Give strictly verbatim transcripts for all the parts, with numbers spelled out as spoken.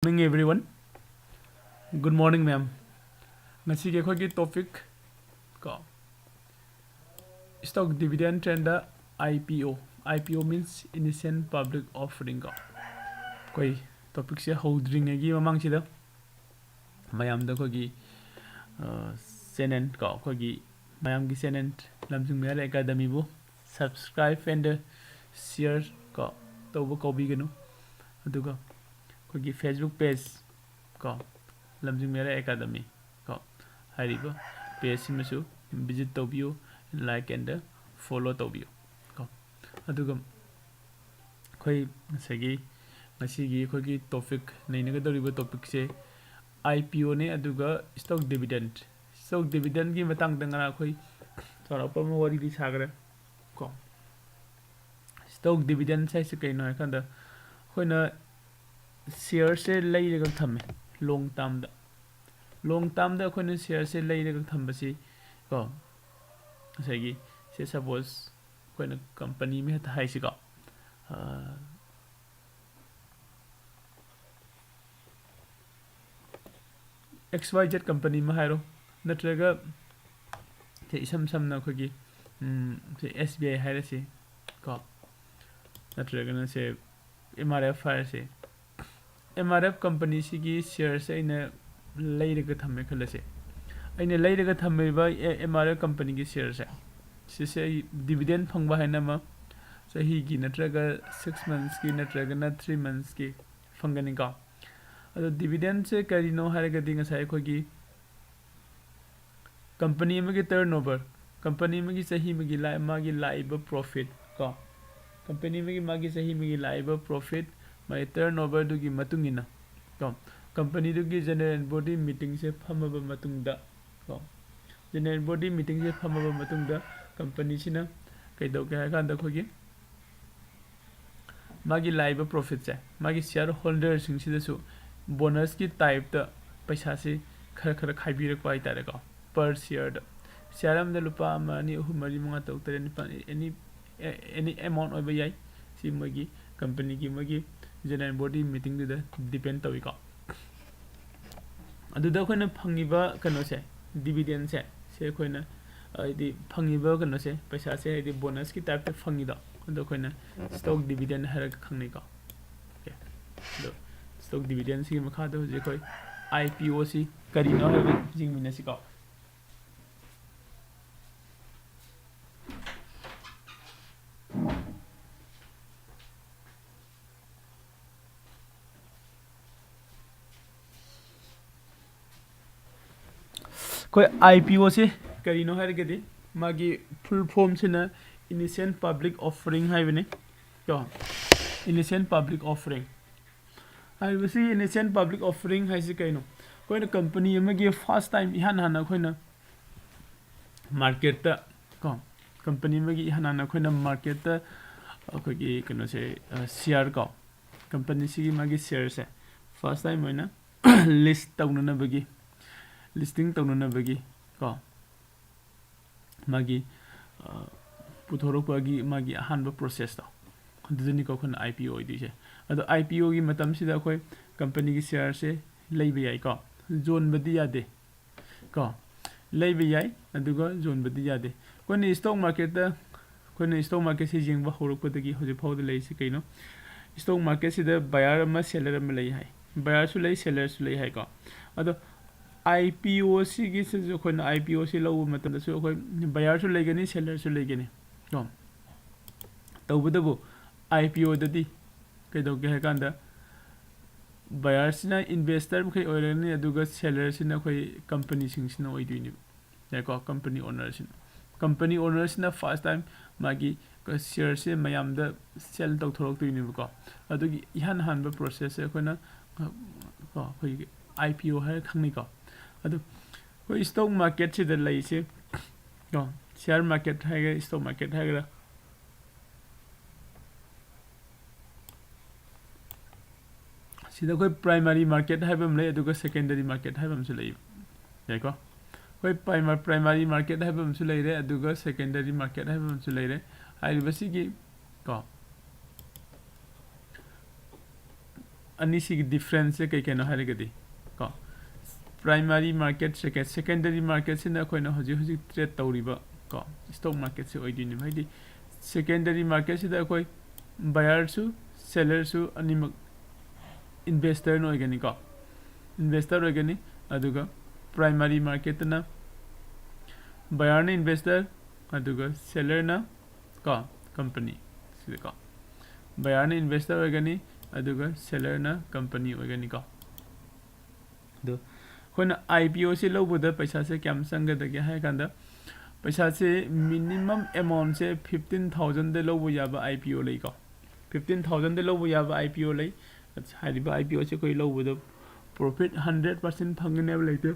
Morning everyone. Good morning, ma'am. ꯉꯁꯤꯒꯤ ꯑꯩꯈꯣꯏꯒꯤ topic ꯀꯣ, stock dividend and the I P O. I P O means initial public offering ꯀꯣ. ꯑꯩꯈꯣꯏ topicꯁꯦ ꯍꯧꯗ꯭ꯔꯤꯉꯩꯒꯤ ꯃꯃꯥꯡꯁꯤꯗ ꯃꯌꯥꯝꯗ ꯑꯩꯈꯣꯏꯒꯤ channel ꯀꯣ, ꯑꯩꯈꯣꯏꯒꯤ ꯃꯌꯥꯝꯒꯤ channel ꯂꯝꯖꯤꯡ ꯃꯌꯥꯏ ꯑꯦꯀꯥꯗꯃꯤꯕꯨ subscribe and share ꯀꯣ ꯇꯧꯕ ꯀꯥꯎꯕꯤꯒꯅꯨ꯫ ꯑꯗꯨꯒ ꯑꯩꯈꯣꯏꯒꯤ Facebook page ꯀꯣ, ꯂꯝꯖꯤꯡ ꯃꯌꯥꯏ ꯑꯦꯀꯥꯗꯃꯤ ꯀꯣ ꯍꯥꯏꯔꯤꯕ page ꯁꯤꯃꯁꯨ visit ꯇꯧꯕꯤꯌꯨ, like and follow ꯇꯧꯕꯤꯌꯨ ꯀꯣ꯫ ꯑꯗꯨꯒ ꯑꯩꯈꯣꯏ ꯉꯁꯥꯏꯒꯤ, ꯉꯁꯤꯒꯤ ꯑꯩꯈꯣꯏꯒꯤ topic, ꯅꯩꯅꯒꯗꯧꯔꯤꯕ topicꯁꯦ I P O ꯅꯦ, ꯑꯗꯨꯒ stock dividend꯫ Stock dividendꯒꯤ ꯃꯇꯥꯡꯗ ꯉꯔꯥꯡ ꯑꯩꯈꯣꯏ ꯆꯥꯎꯔꯥꯛꯄ ꯑꯃ ꯋꯥꯔꯤꯗꯤ ꯁꯥꯈ꯭ꯔꯦ ꯀꯣ꯫ Stock dividend ꯍꯥꯏꯁꯦ ꯀꯩꯅꯣ ꯍꯥꯏꯀꯥꯟꯗ, ꯑꯩꯈꯣꯏꯅ shareꯁꯦ ꯂꯩꯔꯒ ꯊꯝꯃꯦ long termꯗ꯫ Long termꯗ ꯑꯩꯈꯣꯏꯅ shareꯁꯦ ꯂꯩꯔꯒ ꯊꯝꯕꯁꯤ ꯀꯣ, ꯉꯁꯥꯏꯒꯤ, say suppose, ꯑꯩꯈꯣꯏꯅ company ꯑꯃ ꯍꯦꯛꯇ ꯍꯥꯏꯁꯤꯀꯣ, ꯑꯥ, X Y Z company ꯑꯃ ꯍꯥꯏꯔꯣ, ꯅꯠꯇ꯭ꯔꯒ ꯁꯦ ꯏꯁꯝ ꯁꯝꯅ ꯑꯩꯈꯣꯏꯒꯤ, ꯎꯝ, ꯁꯦ S B I ꯍꯥꯏꯔꯁꯤ ꯀꯣ, ꯅꯠꯇ꯭ꯔꯒꯅ ꯁꯦ M R F ꯍꯥꯏꯔꯁꯤ꯫ M R F companyꯁꯤꯒꯤ shareꯁꯦ ꯑꯩꯅ ꯂꯩꯔꯒ ꯊꯝꯃꯦ ꯈꯜꯂꯁꯦ꯫ ꯑꯩꯅ ꯂꯩꯔꯒ ꯊꯝꯃꯤꯕ M R F companyꯒꯤ shareꯁꯦ, ꯁꯤꯁꯦ ꯑꯩ dividend ꯐꯪꯕ ꯍꯥꯏꯅ ꯑꯃ, ꯆꯍꯤꯒꯤ ꯅꯠꯇ꯭ꯔꯒ six monthsꯀꯤ ꯅꯠꯇ꯭ꯔꯒꯅ three monthsꯀꯤ ꯐꯪꯒꯅꯤꯀꯣ꯫ ꯑꯗꯣ dividendꯁꯦ ꯀꯔꯤꯅꯣ ꯍꯥꯏꯔꯒꯗꯤ, ꯉꯁꯥꯏ ꯑꯩꯈꯣꯏꯒꯤ company ꯑꯃꯒꯤ turnover, company ꯑꯃꯒꯤ ꯆꯍꯤ ꯑꯃꯒꯤ ꯂꯥꯛ-, ꯃꯥꯒꯤ ꯂꯥꯛꯏꯕ profit ꯀꯣ, company ꯑꯃꯒꯤ ꯃꯥꯒꯤ ꯆꯍꯤ ꯑꯃꯒꯤ ꯂꯥꯛꯏꯕ profit, ꯃꯥꯒꯤ turnoverꯗꯨꯒꯤ ꯃꯇꯨꯡ ꯏꯟꯅ ꯀꯣ, companyꯗꯨꯒꯤ general body meetingꯁꯦ ꯐꯝꯃꯕ ꯃꯇꯨꯡꯗ ꯀꯣ, general body meetingꯁꯦ ꯐꯝꯃꯕ ꯃꯇꯨꯡꯗ companyꯁꯤꯅ ꯀꯩꯗꯧꯒꯦ ꯍꯥꯏ ꯀꯥꯟꯗ, ꯑꯩꯈꯣꯏꯒꯤ ꯃꯥꯒꯤ ꯂꯥꯛꯏꯕ profitꯁꯦ ꯃꯥꯒꯤ shareholderꯁꯤꯡꯁꯤꯗꯁꯨ bonusꯀꯤ typeꯇ ꯄꯩꯁꯥꯁꯤ ꯈꯔ ꯈꯔ ꯈꯥꯏꯕꯤꯔꯛꯄ ꯍꯥꯏꯇꯥꯔꯦꯀꯣ, per shareꯗ꯫ Share ꯑꯃꯗ ꯂꯨꯄꯥ ꯑꯃ, ꯑꯅꯤ, ꯑꯍꯨꯝ, ꯃꯔꯤ, ꯃꯉꯥ, ꯇꯔꯨꯛ, ꯇꯔꯦꯠ, ꯅꯤꯄꯥꯜ, any, any amount ꯑꯣꯏꯕ ꯌꯥꯏ꯫ ꯁꯤ ꯃꯣꯏꯒꯤ companyꯒꯤ ꯃꯣꯏꯒꯤ general body meeting ꯗꯨꯗ depend ꯇꯧꯏꯀꯣ꯫ ꯑꯗꯨꯗ ꯑꯩꯈꯣꯏꯅ ꯐꯪꯉꯤꯕ ꯀꯩꯅꯣꯁꯦ, dividend ꯁꯦ, ꯁꯦ ꯑꯩꯈꯣꯏꯅ ꯍꯥꯏꯗꯤ ꯐꯪꯉꯤꯕ ꯀꯩꯅꯣꯁꯦ, ꯄꯩꯁꯥꯁꯦ ꯍꯥꯏꯗꯤ bonus ꯀꯤ type ꯇ ꯐꯪꯉꯤꯗꯣ, ꯑꯗꯣ ꯑꯩꯈꯣꯏꯅ stock dividend ꯍꯥꯏꯔꯒ ꯈꯪꯅꯩꯀꯣ꯫ Okay꯫ ꯑꯗꯣ stock dividend ꯁꯤꯒꯤ ꯃꯈꯥꯗ ꯍꯧꯖꯤꯛ ꯑꯩꯈꯣꯏ I P O ꯁꯤ ꯀꯔꯤꯅꯣ ꯍꯥꯏꯕ ꯌꯦꯡꯃꯤꯟꯅꯁꯤꯀꯣ꯫ ꯑꯩꯈꯣꯏ I P O ꯁꯦ ꯀꯔꯤꯅꯣ ꯍꯥꯏꯔꯒꯗꯤ, ꯃꯥꯒꯤ full form ꯁꯤꯅ initial public offering ꯍꯥꯏꯕꯅꯤ ꯀꯣ꯫ Initial public offering꯫ ꯍꯥꯏꯔꯤꯕꯁꯤ initial public offering ꯍꯥꯏꯁꯤ ꯀꯩꯅꯣ? ꯑꯩꯈꯣꯏꯅ company ꯑꯃꯒꯤ first time, ꯏꯍꯥꯟ ꯍꯥꯟꯅ ꯑꯩꯈꯣꯏꯅ market ꯇ ꯀꯣ, company ꯑꯃꯒꯤ ꯏꯍꯥꯟ ꯍꯥꯟꯅ ꯑꯩꯈꯣꯏꯅ market ꯇ ꯑꯩꯈꯣꯏꯒꯤ ꯀꯩꯅꯣꯁꯦ, ꯑ, share ꯀꯣ, company ꯁꯤꯒꯤ ꯃꯥꯒꯤ share ꯁꯦ first time ꯑꯣꯏꯅ list ꯇꯧꯅꯅꯕꯒꯤ, listing ꯇꯧꯅꯅꯕꯒꯤ ꯀꯣ, ꯃꯥꯒꯤ, ꯑ, ꯄꯨꯊꯣꯔꯛꯄꯒꯤ ꯃꯥꯒꯤ ꯑꯍꯥꯟꯕ process ꯇꯣ, ꯑꯗꯨꯗꯅꯤꯀꯣ ꯑꯩꯈꯣꯏꯅ I P O ꯑꯣꯏꯗꯣꯏꯁꯦ꯫ ꯑꯗꯣ I P O ꯒꯤ ꯃꯇꯝꯁꯤꯗ ꯑꯩꯈꯣꯏ company ꯒꯤ share ꯁꯦ ꯂꯩꯕ ꯌꯥꯏꯀꯣ, ꯌꯣꯟꯕꯗꯤ ꯌꯥꯗꯦ ꯀꯣ꯫ ꯂꯩꯕ ꯌꯥꯏ, ꯑꯗꯨꯒ ꯌꯣꯟꯕꯗꯤ ꯌꯥꯗꯦ꯫ ꯑꯩꯈꯣꯏꯅ stock market ꯇ, ꯑꯩꯈꯣꯏꯅ stock market ꯁꯦ ꯌꯦꯡꯕ ꯍꯧꯔꯛꯄꯗꯒꯤ ꯍꯧꯖꯤꯛ ꯐꯥꯎꯗ ꯂꯩꯔꯤꯁꯤ ꯀꯩꯅꯣ? Stock market ꯁꯤꯗ buyer ꯑꯃ, seller ꯑꯃ ꯂꯩ ꯍꯥꯏ꯫ Buyer ꯁꯨ ꯂꯩ, seller ꯁꯨ ꯂꯩ ꯍꯥꯏꯀꯣ꯫ ꯑꯗꯣ I P O ꯁꯤꯒꯤꯁꯤꯁꯨ ꯑꯩꯈꯣꯏꯅ I P O ꯁꯤ ꯂꯧꯕ ꯃꯇꯝꯗꯁꯨ ꯑꯩꯈꯣꯏ buyer ꯁꯨ ꯂꯩꯒꯅꯤ, seller ꯁꯨ ꯂꯩꯒꯅꯤ ꯀꯣ꯫ ꯇꯧꯕꯇꯕꯨ I P O ꯗꯗꯤ ꯀꯩꯗꯧꯒꯦ ꯍꯥꯏ ꯀꯥꯟꯗ, buyer ꯁꯤꯅ investor ꯃꯈꯩ ꯑꯣꯏꯔꯅꯤ, ꯑꯗꯨꯒ seller ꯁꯤꯅ ꯑꯩꯈꯣꯏ company ꯁꯤꯡꯁꯤꯅ ꯑꯣꯏꯗꯣꯏꯅꯦꯕ꯫ ꯌꯥꯏꯀꯣ? Company owner ꯁꯤꯅ, company owner ꯁꯤꯅ first time ꯃꯥꯒꯤ share ꯁꯦ ꯃꯌꯥꯝꯗ sell ꯇꯧꯊꯣꯔꯛꯇꯣꯏꯅꯦꯕꯀꯣ꯫ ꯑꯗꯨꯒꯤ ꯏꯍꯥꯟ ꯍꯥꯟꯕ process ꯁꯦ ꯑꯩꯈꯣꯏꯅ, ꯀꯣ, ꯑꯩꯈꯣꯏꯒꯤ I P O ꯍꯥꯏꯔ ꯈꯪꯅꯩꯀꯣ꯫ ꯑꯗꯨ ꯑꯩꯈꯣꯏ stock market ꯁꯤꯗ ꯂꯩꯁꯦ ꯀꯣ, share market ꯍꯥꯏꯒꯦꯔꯥ, stock market ꯍꯥꯏꯒꯦꯔꯥ, ꯁꯤꯗ ꯑꯩꯈꯣꯏ primary market ꯍꯥꯏꯕ ꯑꯃ ꯂꯩ, ꯑꯗꯨꯒ secondary market ꯍꯥꯏꯕ ꯑꯃꯁꯨ ꯂꯩ꯫ ꯌꯥꯏꯀꯣ? ꯑꯩꯈꯣꯏ primar-, primary market ꯍꯥꯏꯕ ꯑꯃꯁꯨ ꯂꯩꯔꯦ, ꯑꯗꯨꯒ secondary market ꯍꯥꯏꯕ ꯑꯃꯁꯨ ꯂꯩꯔꯦ꯫ ꯍꯥꯏꯔꯤꯕꯁꯤꯒꯤ ꯀꯣ, ꯑꯅꯤꯁꯤꯒꯤ ꯗꯤꯐ꯭ꯔꯦꯟꯁꯁꯦ ꯀꯩ ꯀꯩꯅꯣ ꯍꯥꯏꯔꯒꯗꯤ ꯀꯣ, ꯄ꯭ꯔꯥꯏꯃꯥꯔꯤ ꯃꯥꯔꯀꯦꯠ, ꯁꯦꯀꯦꯟ ꯁꯦꯀꯦꯟꯗꯔꯤ ꯃꯥꯔꯀꯦꯠꯁꯤꯅ ꯑꯩꯈꯣꯏꯅ ꯍꯧꯖꯤꯛ ꯍꯧꯖꯤꯛ ꯇ꯭ꯔꯦꯠ ꯇꯧꯔꯤꯕ ꯀꯣ, ꯁ꯭ꯇꯣꯛ ꯃꯥꯔꯀꯦꯠꯁꯦ ꯑꯣꯏꯗꯣꯏꯅꯦꯕ꯫ ꯍꯥꯏꯗꯤ ꯁꯦꯀꯦꯟꯗꯔꯤ ꯃꯥꯔꯀꯦꯠꯁꯤꯗ ꯑꯩꯈꯣꯏ ꯕꯥꯌꯔꯁꯨ ꯁꯦꯂꯔꯁꯨ ꯑꯅꯤꯃꯛ ꯏꯟꯚꯦꯁꯇꯔꯅ ꯑꯣꯏꯒꯅꯤꯀꯣ, ꯏꯟꯚꯦꯁꯇꯔ ꯑꯣꯏꯒꯅꯤ꯫ ꯑꯗꯨꯒ ꯄ꯭ꯔꯥꯏꯃꯥꯔꯤ ꯃꯥꯔꯀꯦꯠꯇꯅ ꯕꯥꯌꯔꯅ ꯏꯟꯚꯦꯁꯇꯔ, ꯑꯗꯨꯒ ꯁꯦꯂꯔꯅ ꯀꯣ, ꯀꯝꯄꯅꯤ ꯁꯤꯗꯀꯣ, ꯕꯥꯌꯔꯅ ꯏꯟꯚꯦꯁꯇꯔ ꯑꯣꯏꯒꯅꯤ, ꯑꯗꯨꯒ ꯁꯦꯂꯔꯅ ꯀꯝꯄꯅꯤ ꯑꯣꯏꯒꯅꯤꯀꯣ꯫ ꯑꯗꯣ ꯑꯩꯈꯣꯏꯅ IPOꯁꯦ ꯂꯧꯕꯗ ꯄꯩꯁꯥꯁꯦ ꯀꯌꯥꯝ ꯆꯪꯒꯗꯒꯦ ꯍꯥꯏ ꯀꯥꯟꯗ, ꯄꯩꯁꯥꯁꯦ ꯃꯤꯅꯤꯃꯝ ꯑꯦꯃꯥꯎꯟꯁꯦ ꯐꯤꯐꯇꯤꯟ ꯊꯥꯎꯖꯟꯗ ꯂꯧꯕ ꯌꯥꯕ IPO ꯂꯩꯀꯣ, ꯐꯤꯐꯇꯤꯟ ꯊꯥꯎꯖꯟꯗ ꯂꯧꯕ ꯌꯥꯕ IPO ꯂꯩ꯫ ꯍꯥꯏꯔꯤꯕ IPOꯁꯦ ꯑꯩꯈꯣꯏ ꯂꯧꯕꯗ ꯄ꯭ꯔꯣꯐꯤꯠ ꯍꯟꯗ꯭ꯔꯦꯠ ꯄꯥꯔꯁꯦꯟ ꯐꯪꯒꯅꯤ ꯍꯥꯏꯕ ꯂꯩꯇꯦ꯫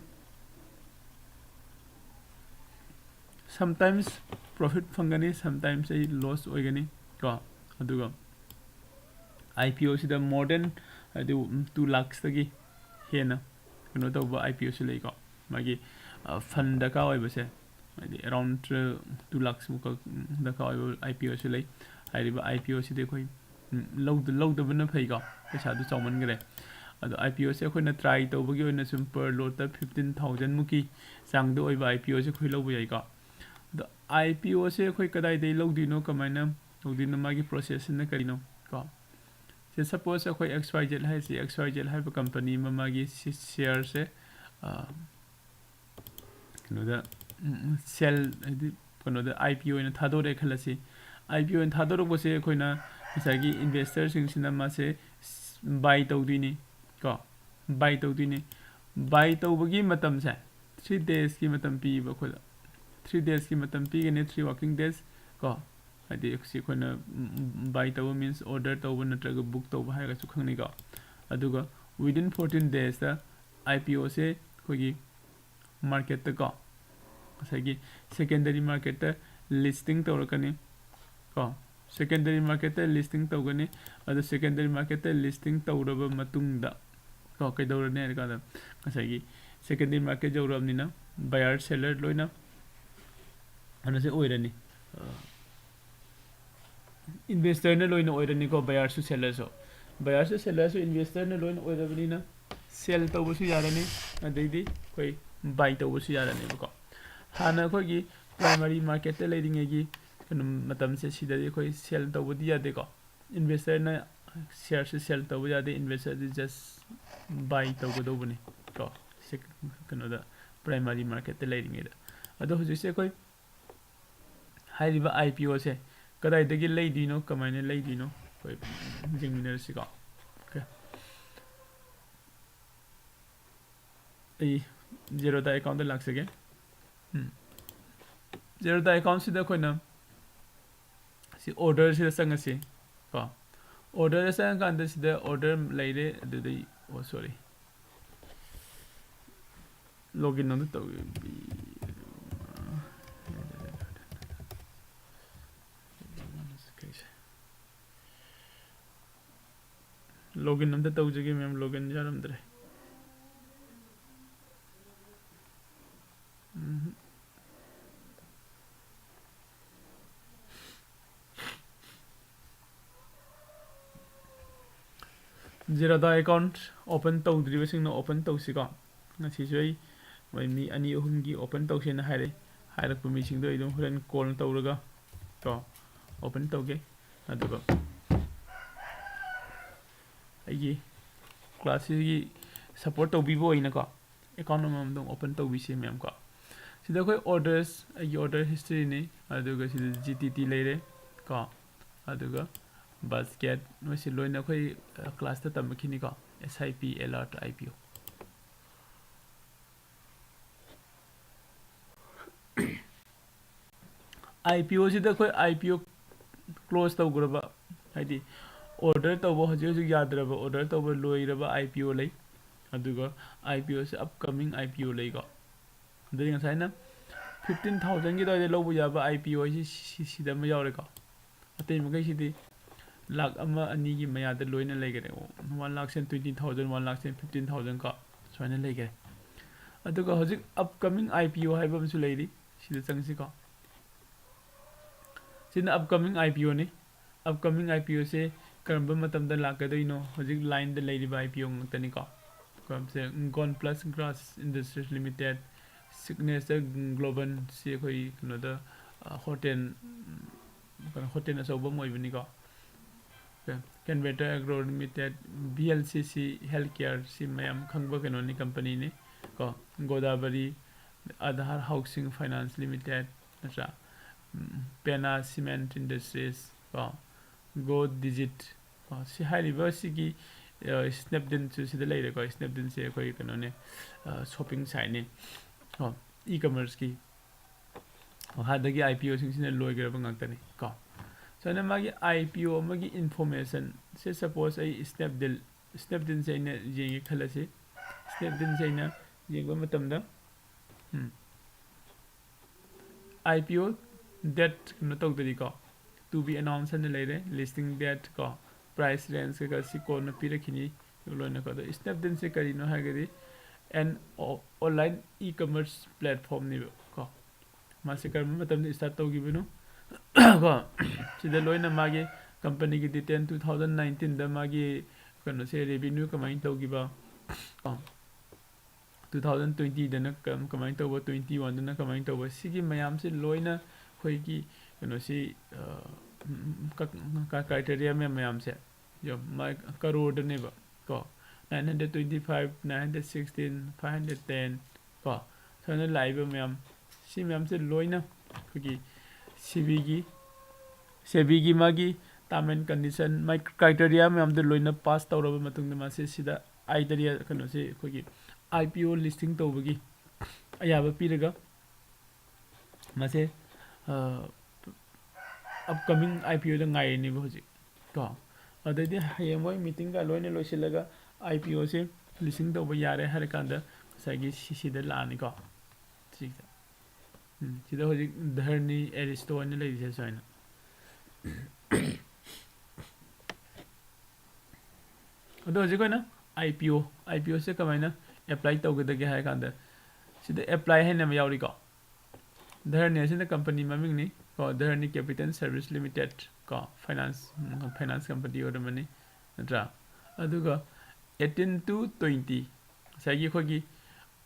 Sometimes ꯄ꯭ꯔꯣꯐꯤꯠ ꯐꯪꯒꯅꯤ, sometimes ꯑꯩ ꯂꯣꯁ ꯑꯣꯏꯒꯅꯤ ꯀꯣ꯫ ꯑꯗꯨꯒ IPOꯁꯤꯗ more than, ꯍꯥꯏꯗꯤ, ꯇꯨ ꯂꯥꯛꯁꯇꯒꯤ ꯍꯦꯟꯅ ꯀꯩꯅꯣ ꯇꯧꯕ IPOꯁꯨ ꯂꯩꯀꯣ꯫ ꯃꯥꯒꯤ ꯐꯟ ꯗꯔꯀꯥꯔ ꯑꯣꯏꯕꯁꯦ, ꯍꯥꯏꯗꯤ ꯑꯦꯔꯥꯎꯟ ꯇꯨ ꯂꯥꯛꯁꯃꯨꯛ ꯗꯔꯀꯥꯔ ꯑꯣꯏꯕ IPOꯁꯨ ꯂꯩ꯫ ꯍꯥꯏꯔꯤꯕ IPOꯁꯤꯗꯤ ꯑꯩꯈꯣꯏ ꯎꯝ, ꯂꯧꯗ-, ꯂꯧꯗꯕꯅ ꯐꯩꯀꯣ, ꯄꯩꯁꯥꯗꯨ ꯆꯥꯎꯃꯟꯈ꯭ꯔꯦ꯫ ꯑꯗꯣ IPOꯁꯦ ꯑꯩꯈꯣꯏꯅ ꯇ꯭ꯔꯥꯏ ꯇꯧꯕꯒꯤ ꯑꯣꯏꯅ ꯁꯨꯝ ꯄꯔ ꯂꯣꯠꯇ ꯐꯤꯐꯇꯤꯟ ꯊꯥꯎꯖꯟꯃꯨꯛꯀꯤ ꯆꯥꯡꯗ ꯑꯣꯏꯕ IPOꯁꯦ ꯑꯩꯈꯣꯏ ꯂꯧꯕ ꯌꯥꯏꯀꯣ꯫ ꯑꯗꯣ IPOꯁꯦ ꯑꯩꯈꯣꯏ ꯀꯗꯥꯏꯗꯒꯤ ꯂꯧꯗꯣꯏꯅꯣ, ꯀꯃꯥꯏꯅ ꯂꯧꯗꯣꯏꯅꯣ, ꯃꯥꯒꯤ ꯄ꯭ꯔꯣꯁꯦꯁꯁꯤꯅ ꯀꯔꯤꯅꯣ ꯀꯣ? ꯁꯦ, ꯁꯄꯣꯁ ꯑꯩꯈꯣꯏ XYZ ꯍꯥꯏꯁꯤ, XYZ ꯍꯥꯏꯕ ꯀꯝꯄꯅꯤ ꯑꯃ, ꯃꯥꯒꯤ ꯁꯤ-, ꯁꯤꯌꯔꯁꯦ, ꯑ, ꯀꯩꯅꯣꯗ, ꯎꯝ, ꯎꯝ, ꯁꯦꯜ, ꯍꯥꯏꯗꯤ ꯀꯩꯅꯣꯗ IPO ꯑꯣꯏꯅ ꯊꯥꯗꯣꯔꯛꯑꯦ ꯈꯜꯂꯁꯤ꯫ IPO ꯑꯣꯏꯅ ꯊꯥꯗꯣꯔꯛꯄꯁꯦ ꯑꯩꯈꯣꯏꯅ ꯉꯁꯥꯏꯒꯤ ꯏꯟꯚꯦꯁꯇꯔꯁꯤꯡꯁꯤꯅ ꯃꯥꯁꯦ ꯕꯥꯏ ꯇꯧꯗꯣꯏꯅꯤ ꯀꯣ, ꯕꯥꯏ ꯇꯧꯗꯣꯏꯅꯤ꯫ ꯕꯥꯏ ꯇꯧꯕꯒꯤ ꯃꯇꯝꯁꯦ ꯊ꯭ꯔꯤ ꯗꯦꯖꯀꯤ ꯃꯇꯝ ꯄꯤꯕ ꯑꯩꯈꯣꯏꯗ꯫ ꯊ꯭ꯔꯤ ꯗꯦꯖꯀꯤ ꯃꯇꯝ ꯄꯤꯒꯅꯤ, ꯊ꯭ꯔꯤ ꯋꯥꯔꯀꯤꯡ ꯗꯦꯖ ꯀꯣ꯫ ꯍꯥꯏꯗꯤ ꯁꯤ ꯑꯩꯈꯣꯏꯅ, ꯎꯝ, ꯎꯝ, ꯕꯥꯏ ꯇꯧꯕ ꯃꯤꯟꯁ ꯑꯣꯔꯗꯔ ꯇꯧꯕ ꯅꯠꯇ꯭ꯔꯒ ꯕꯨꯛ ꯇꯧꯕ ꯍꯥꯏꯔꯒꯁꯨ ꯈꯪꯅꯩꯀꯣ꯫ ꯑꯗꯨꯒ within fourteen daysꯇ IPOꯁꯦ ꯑꯩꯈꯣꯏꯒꯤ ꯃꯥꯔꯀꯦꯠꯇ ꯀꯣ, ꯉꯁꯥꯏꯒꯤ ꯁꯦꯀꯦꯟꯗꯔꯤ ꯃꯥꯔꯀꯦꯠꯇ ꯂꯤꯁꯇꯤꯡ ꯇꯧꯔꯛꯀꯅꯤ ꯀꯣ꯫ ꯁꯦꯀꯦꯟꯗꯔꯤ ꯃꯥꯔꯀꯦꯠꯇ ꯂꯤꯁꯇꯤꯡ ꯇꯧꯒꯅꯤ꯫ ꯑꯗꯣ ꯁꯦꯀꯦꯟꯗꯔꯤ ꯃꯥꯔꯀꯦꯠꯇ ꯂꯤꯁꯇꯤꯡ ꯇꯧꯔꯕ ꯃꯇꯨꯡꯗ ꯀꯣ, ꯀꯩꯗꯧꯔꯅꯤ ꯍꯥꯏꯔ ꯀꯥꯟꯗ, ꯉꯁꯥꯏꯒꯤ ꯁꯦꯀꯦꯟꯗꯔꯤ ꯃꯥꯔꯀꯦꯠ ꯌꯧꯔꯛꯑꯕꯅꯤꯅ ꯕꯥꯌꯔ ꯁꯦꯂꯔ ꯂꯣꯏꯅ ꯀꯩꯅꯣꯁꯦ ꯑꯣꯏꯔꯅꯤ, ꯏꯟꯚꯦꯁꯇꯔꯅ ꯂꯣꯏꯅ ꯑꯣꯏꯔꯅꯤꯀꯣ, ꯕꯥꯌꯔꯁꯨ ꯁꯦꯂꯔꯁꯨ꯫ Buyers ꯁꯦ, sellers ꯁꯨ, investor ꯅ ꯂꯣꯏꯅ ꯑꯣꯏꯔꯕꯅꯤꯅ sell ꯇꯧꯕꯁꯨ ꯌꯥꯔꯅꯤ, ꯑꯗꯩꯗꯤ ꯑꯩꯈꯣꯏ buy ꯇꯧꯕꯁꯨ ꯌꯥꯔꯅꯦꯕꯀꯣ꯫ ꯍꯥꯟꯅ ꯑꯩꯈꯣꯏꯒꯤ primary market ꯇ ꯂꯩꯔꯤꯉꯩꯒꯤ ꯀꯩꯅꯣ ꯃꯇꯝꯁꯦ, ꯁꯤꯗꯗꯤ ꯑꯩꯈꯣꯏ sell ꯇꯧꯕꯗꯤ ꯌꯥꯗꯦꯀꯣ꯫ Investor ꯅ share ꯁꯦ sell ꯇꯧꯕ ꯌꯥꯗꯦ, investor ꯗꯤ just buy ꯇꯧꯒꯗꯧꯕꯅꯤ ꯀꯣ, ꯁꯤ ꯀꯩꯅꯣꯗ, primary market ꯇ ꯂꯩꯔꯤꯉꯩꯗ꯫ ꯑꯗꯣ ꯍꯧꯖꯤꯛꯁꯦ ꯑꯩꯈꯣꯏ ꯍꯥꯏꯔꯤꯕ I P O ꯁꯦ ꯀꯗꯥꯏꯗꯒꯤ ꯂꯩꯗꯣꯏꯅꯣ, ꯀꯃꯥꯏꯅ ꯂꯩꯗꯣꯏꯅꯣ, ꯑꯩꯈꯣꯏ ꯌꯦꯡꯃꯤꯟꯅꯔꯁꯤꯀꯣ꯫ Okay꯫ ꯑꯩ Zerodha account ꯇ ꯂꯥꯛꯆꯒꯦ꯫ ꯎꯝ꯫ Zerodha account ꯁꯤꯗ ꯑꯩꯈꯣꯏꯅ ꯁꯤ order ꯁꯤꯗ ꯆꯪꯉꯁꯤ ꯀꯣ꯫ Order ꯗ ꯆꯪꯉꯀꯥꯟꯗ ꯁꯤꯗ order ꯂꯩꯔꯦ, ꯑꯗꯨꯗꯩ, oh, sorry꯫ Login ꯑꯝꯇ ꯇꯧ-, login ꯑꯝꯇ ꯇꯧꯖꯒꯦ, ma'am, login ꯌꯥꯔꯝꯗ꯭ꯔꯦ꯫ ꯎꯝ꯫ Zerodha account open ꯇꯧꯗ꯭ꯔꯤꯕꯁꯤꯡꯅ open ꯇꯧꯁꯤꯀꯣ꯫ ꯉꯁꯤꯁꯨ ꯑꯩ ꯃꯣꯏ ꯃꯤ ꯑꯅꯤ ꯑꯍꯨꯝꯒꯤ open ꯇꯧꯁꯦꯅ ꯍꯥꯏꯔꯛꯑꯦ꯫ ꯍꯥꯏꯔꯛꯄ ꯃꯤꯁꯤꯡꯗꯣ ꯑꯩ ꯑꯗꯨꯝ ꯍꯣꯔꯦꯟ call ꯇꯧꯔꯒ ꯀꯣ, open ꯇꯧꯒꯦ꯫ ꯑꯗꯨꯒ ꯑꯩꯒꯤ class ꯁꯤꯒꯤ support ꯇꯧꯕꯤꯕ ꯑꯣꯏꯅꯀꯣ, account ꯑꯃꯃꯝꯗꯪ open ꯇꯧꯕꯤꯁꯦ, ma'am, ꯀꯣ꯫ ꯁꯤꯗ ꯑꯩꯈꯣꯏ orders, ꯑꯩꯒꯤ order history ꯅꯤ, ꯑꯗꯨꯒ ꯁꯤꯗ G T T ꯂꯩꯔꯦ ꯀꯣ, ꯑꯗꯨꯒ basket, ꯃꯁꯤ ꯂꯣꯏꯅ ꯑꯩꯈꯣꯏ, ꯑ, class ꯇ ꯇꯝꯃꯛꯈꯤꯅꯤꯀꯣ, S I P, alert, I P O꯫ I P O ꯁꯤꯗ ꯑꯩꯈꯣꯏ I P O close ꯇꯧꯈ꯭ꯔꯕ, ꯍꯥꯏꯗꯤ order ꯇꯧꯕ ꯍꯧꯖꯤꯛ ꯍꯧꯖꯤꯛ ꯌꯥꯗ꯭ꯔꯕ, order ꯇꯧꯕ ꯂꯣꯏꯔꯕ I P O ꯂꯩ, ꯑꯗꯨꯒ I P O say upcoming I P O ꯂꯩꯀꯣ꯫ ꯑꯗꯨꯗꯤ ꯉꯁꯥꯏꯅ fifteen thousand ꯒꯤ ꯑꯗꯨꯋꯥꯏꯗ ꯂꯧꯕ ꯌꯥꯕ I P O ꯍꯥꯏꯁꯤ ꯁꯤ-, ꯁꯤꯗ ꯑꯃ ꯌꯥꯎꯔꯦꯀꯣ꯫ ꯑꯇꯩ ꯃꯈꯩꯁꯤꯗꯤ ꯂꯥꯛ ꯑꯃ ꯑꯅꯤꯒꯤ ꯃꯌꯥꯗ ꯂꯣꯏꯅ ꯂꯩꯈꯔꯦ꯫ One lakh ꯁꯦ twenty thousand, one lakh ꯁꯦ fifteen thousand ꯀꯣ, ꯁꯨꯃꯥꯏꯅ ꯂꯩꯈꯔꯦ꯫ ꯑꯗꯨꯒ ꯍꯧꯖꯤꯛ upcoming I P O ꯍꯥꯏꯕ ꯑꯃꯁꯨ ꯂꯩꯔꯤ, ꯁꯤꯗ ꯆꯪꯁꯤꯀꯣ꯫ ꯁꯤꯅ upcoming I P O ꯅꯤ꯫ Upcoming I P O ꯁꯦ ꯀꯔꯝꯕ ꯃꯇꯝꯗ ꯂꯥꯛꯀꯗꯣꯏꯅꯣ? ꯍꯧꯖꯤꯛ ꯂꯥꯏꯟꯗ ꯂꯩꯔꯤꯕ ꯑꯥꯏ ꯄꯤ ꯑꯣ ꯉꯥꯛꯇꯅꯤꯀꯣ꯫ ꯀꯔꯝꯁꯦ? Gonplus Glass Industries Limited, Signature Global, ꯁꯤ ꯑꯩꯈꯣꯏ ꯀꯩꯅꯣꯗ, ꯑ, ꯍꯣꯇꯦꯜ, ꯎꯝ, ꯀꯩꯅꯣ, ꯍꯣꯇꯦꯜ ꯑꯆꯧꯕ ꯑꯃ ꯑꯣꯏꯕꯅꯤꯀꯣ꯫ Canvata Agro Limited, V L C ꯁꯤ Healthcare, ꯁꯤ ꯃꯌꯥꯝ ꯈꯪꯕ ꯀꯩꯅꯣꯅꯤ, ꯀꯝꯄꯅꯤꯅꯤ ꯀꯣ꯫ Godavari, Aadhar Housing Finance Limited, ꯅꯠꯇ꯭ꯔꯥ? ꯎꯝ, Penna Cement Industries ꯀꯣ꯫ Go Digit ꯀꯣ꯫ ꯁꯤ ꯍꯥꯏꯔꯤꯕ ꯁꯤꯒꯤ, ꯑ, Snapdealꯁꯨ ꯁꯤꯗ ꯂꯩꯔꯦꯀꯣ꯫ Snapdealꯁꯦ ꯑꯩꯈꯣꯏ ꯀꯩꯅꯣꯅꯦ, ꯑ, shopping siteꯅꯤ ꯀꯣ, e-commerceꯀꯤ꯫ ꯃꯈꯥꯗꯒꯤ ꯑꯥꯏ ꯄꯤ ꯑꯣꯁꯤꯡꯁꯤꯅ ꯂꯣꯏꯈ꯭ꯔꯕ ꯉꯥꯛꯇꯅꯤ ꯀꯣ꯫ ꯁꯨꯃꯥꯏꯅ ꯃꯥꯒꯤ ꯑꯥꯏ ꯄꯤ ꯑꯣ ꯑꯃꯒꯤ informationꯁꯦ, suppose ꯑꯩ Snapdeal, Snapdealꯁꯦ ꯑꯩꯅ ꯌꯦꯡꯒꯦ ꯈꯜꯂꯁꯤ꯫ Snapdealꯁꯦ ꯑꯩꯅ ꯌꯦꯡꯕ ꯃꯇꯝꯗ, ꯎꯝ, ꯑꯥꯏ ꯄꯤ ꯑꯣ date ꯀꯩꯅꯣ ꯇꯧꯗ꯭ꯔꯤꯀꯣ, to be announced ꯍꯥꯏꯅ ꯂꯩꯔꯦ, listing date ꯀꯣ, price range ꯀꯩꯀꯥ ꯁꯤ ꯀꯣꯟꯅ ꯄꯤꯔꯛꯈꯤꯅꯤ꯫ ꯂꯣꯏꯅꯀꯣ꯫ ꯑꯗꯣ Snapdealꯁꯦ ꯀꯔꯤꯅꯣ ꯍꯥꯏꯔꯒꯗꯤ, an o-, online e-commerce platformꯅꯦꯕ ꯀꯣ꯫ ꯃꯥꯁꯦ ꯀꯔꯝꯕ ꯃꯇꯝꯗ start ꯇꯧꯈꯤꯕꯅꯣ ꯀꯣ꯫ ꯁꯤꯗ ꯂꯣꯏꯅ ꯃꯥꯒꯤ ꯀꯝꯄꯅꯤꯒꯤ detail, two thousand nineteenꯗ ꯃꯥꯒꯤ ꯀꯩꯅꯣꯁꯦ, revenue ꯀꯃꯥꯏꯅ ꯇꯧꯈꯤꯕ ꯀꯣ, two thousand twentyꯗꯅ ꯀꯝ-, ꯀꯃꯥꯏꯅ ꯇꯧꯕ, twenty oneꯗꯅ ꯀꯃꯥꯏꯅ ꯇꯧꯕ, ꯁꯤꯒꯤ ꯃꯌꯥꯝꯁꯦ ꯂꯣꯏꯅ ꯑꯩꯈꯣꯏꯒꯤ ꯀꯩꯅꯣꯁꯤ, ꯑ, ꯎꯝ, ꯀ-, ꯀ-, criteria ꯃꯌꯥꯝ ꯃꯌꯥꯝꯁꯦ, ꯌꯦꯡꯉꯣ, ꯃꯥꯏ ꯀꯔꯣꯔꯗꯅꯦꯕ ꯀꯣ, nine hundred twenty five, nine hundred sixteen, five hundred ten ꯀꯣ, ꯁꯨꯃꯥꯏꯅ ꯂꯥꯛꯏꯕ ꯃꯌꯥꯝ, ꯁꯤ ꯃꯌꯥꯝꯁꯦ ꯂꯣꯏꯅ ꯑꯩꯈꯣꯏꯒꯤ ꯁꯦꯕꯤꯒꯤ, ꯁꯦꯕꯤꯒꯤ ꯃꯥꯒꯤ term and condition, ꯃꯥꯒꯤ criteria ꯃꯌꯥꯝꯗꯣ ꯂꯣꯏꯅ pass ꯇꯧꯔꯕ ꯃꯇꯨꯡꯗ ꯃꯥꯁꯦ ꯁꯤꯗ ꯑꯥꯏꯗꯔꯤꯌꯥ ꯀꯩꯅꯣꯁꯦ ꯑꯩꯈꯣꯏꯒꯤ ꯑꯥꯏ ꯄꯤ ꯑꯣ listing ꯇꯧꯕꯒꯤ ꯑꯌꯥꯕ ꯄꯤꯔꯒ ꯃꯥꯁꯦ, ꯑ, upcoming ꯑꯥꯏ ꯄꯤ ꯑꯣꯗ ꯉꯥꯏꯔꯤꯅꯦꯕ ꯍꯧꯖꯤꯛ ꯀꯣ꯫ ꯑꯗꯩꯗꯤ ꯍꯌꯦꯡ ꯃꯣꯏ meetingꯒ ꯂꯣꯏꯅ ꯂꯣꯏꯁꯤꯜꯂꯒ ꯑꯥꯏ ꯄꯤ ꯑꯣꯁꯦ listing ꯇꯧꯕ ꯌꯥꯔꯦ ꯍꯥꯏꯔꯀꯥꯟꯗ ꯉꯁꯥꯏꯒꯤ ꯁꯤꯁꯤꯗ ꯂꯥꯛꯑꯅꯤꯀꯣ꯫ ꯁꯤꯗ, ꯎꯝ, ꯁꯤꯗ ꯍꯧꯖꯤꯛ ꯙꯔꯅꯤ ꯑꯦꯔꯤꯁꯇꯣ ꯍꯥꯏꯅ ꯂꯩꯔꯤꯁꯦ ꯁꯨꯃꯥꯏꯅ꯫ ꯑꯗꯣ ꯍꯧꯖꯤꯛ ꯑꯩꯈꯣꯏꯅ ꯑꯥꯏ ꯄꯤ ꯑꯣ, ꯑꯥꯏ ꯄꯤ ꯑꯣꯁꯦ ꯀꯃꯥꯏꯅ apply ꯇꯧꯒꯗꯒꯦ ꯍꯥꯏꯔ ꯀꯥꯟꯗ, ꯁꯤꯗ apply ꯍꯥꯏꯅ ꯑꯃ ꯌꯥꯎꯔꯤꯀꯣ꯫ ꯙꯔꯅꯤ ꯑꯁꯤꯅ ꯀꯝꯄꯅꯤ ꯃꯃꯤꯡꯅꯤ꯫ ꯀꯣ, ꯙꯔꯅꯤ ꯀꯦꯄꯤꯇꯦꯜ ꯁꯔꯚꯤꯁ ꯂꯤꯃꯤꯇꯦꯠ ꯀꯣ, ꯐꯥꯏꯅꯥꯟꯁ ꯐꯥꯏꯅꯥꯟꯁ ꯀꯝꯄꯅꯤ ꯑꯣꯏꯔꯝꯃꯅꯤ, ꯅꯠꯇ꯭ꯔꯥ? ꯑꯗꯨꯒ eighteen to twenty, ꯉꯁꯥꯏꯒꯤ ꯑꯩꯈꯣꯏꯒꯤ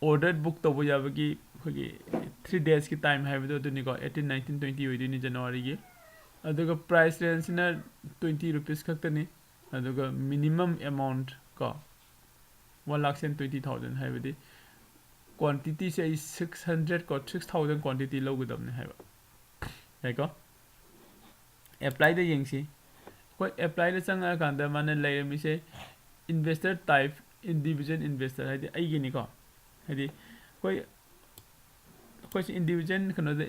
ꯑꯣꯔꯗꯔ ꯕꯨꯛ ꯇꯧꯕ ꯌꯥꯕꯒꯤ ꯑꯩꯈꯣꯏꯒꯤ ꯊ꯭ꯔꯤ ꯗꯦꯖꯀꯤ ꯇꯥꯏꯝ ꯍꯥꯏꯕꯗꯣ ꯑꯗꯨꯅꯤꯀꯣ, eighteen, nineteen, twenty ꯑꯣꯏꯗꯣꯏꯅꯤ ꯖꯅꯋꯥꯔꯤꯒꯤ꯫ ꯑꯗꯨꯒ ꯄ꯭ꯔꯥꯏꯁ ꯔꯦꯟꯖꯁꯤꯅ twenty rupees ꯈꯛꯇꯅꯤ꯫ ꯑꯗꯨꯒ ꯃꯤꯅꯤꯃꯝ ꯑꯦꯃꯥꯎꯟꯠ ꯀꯣ, one lakh twenty thousand, ꯍꯥꯏꯕꯗꯤ ꯀ꯭ꯋꯥꯟꯇꯤꯇꯤꯁꯦ ꯑꯩ six hundred ꯀꯣ, six thousand quantity ꯂꯧꯒꯗꯕꯅꯤ ꯍꯥꯏꯕ꯫ ꯌꯥꯏꯀꯣ? ꯑꯦꯄ꯭ꯂꯥꯏꯗ ꯌꯦꯡꯁꯤ꯫ ꯑꯩꯈꯣꯏ ꯑꯦꯄ꯭ꯂꯥꯏꯗ ꯆꯪꯉꯛꯑꯀꯥꯟꯗ ꯃꯥꯅ ꯂꯩꯔꯝꯃꯤꯁꯦ, ꯏꯟꯚꯦꯁꯇꯔ ꯇꯥꯏꯞ, ꯏꯟꯗꯤꯚꯤꯖꯨꯋꯦꯜ ꯏꯟꯚꯦꯁꯇꯔ, ꯍꯥꯏꯗꯤ ꯑꯩꯒꯤꯅꯤꯀꯣ꯫ ꯍꯥꯏꯗꯤ ꯑꯩꯈꯣꯏ ꯑꯩꯈꯣꯏꯁꯦ ꯏꯟꯗꯤꯚꯤꯖꯨꯋꯦꯜ ꯀꯩꯅꯣꯗ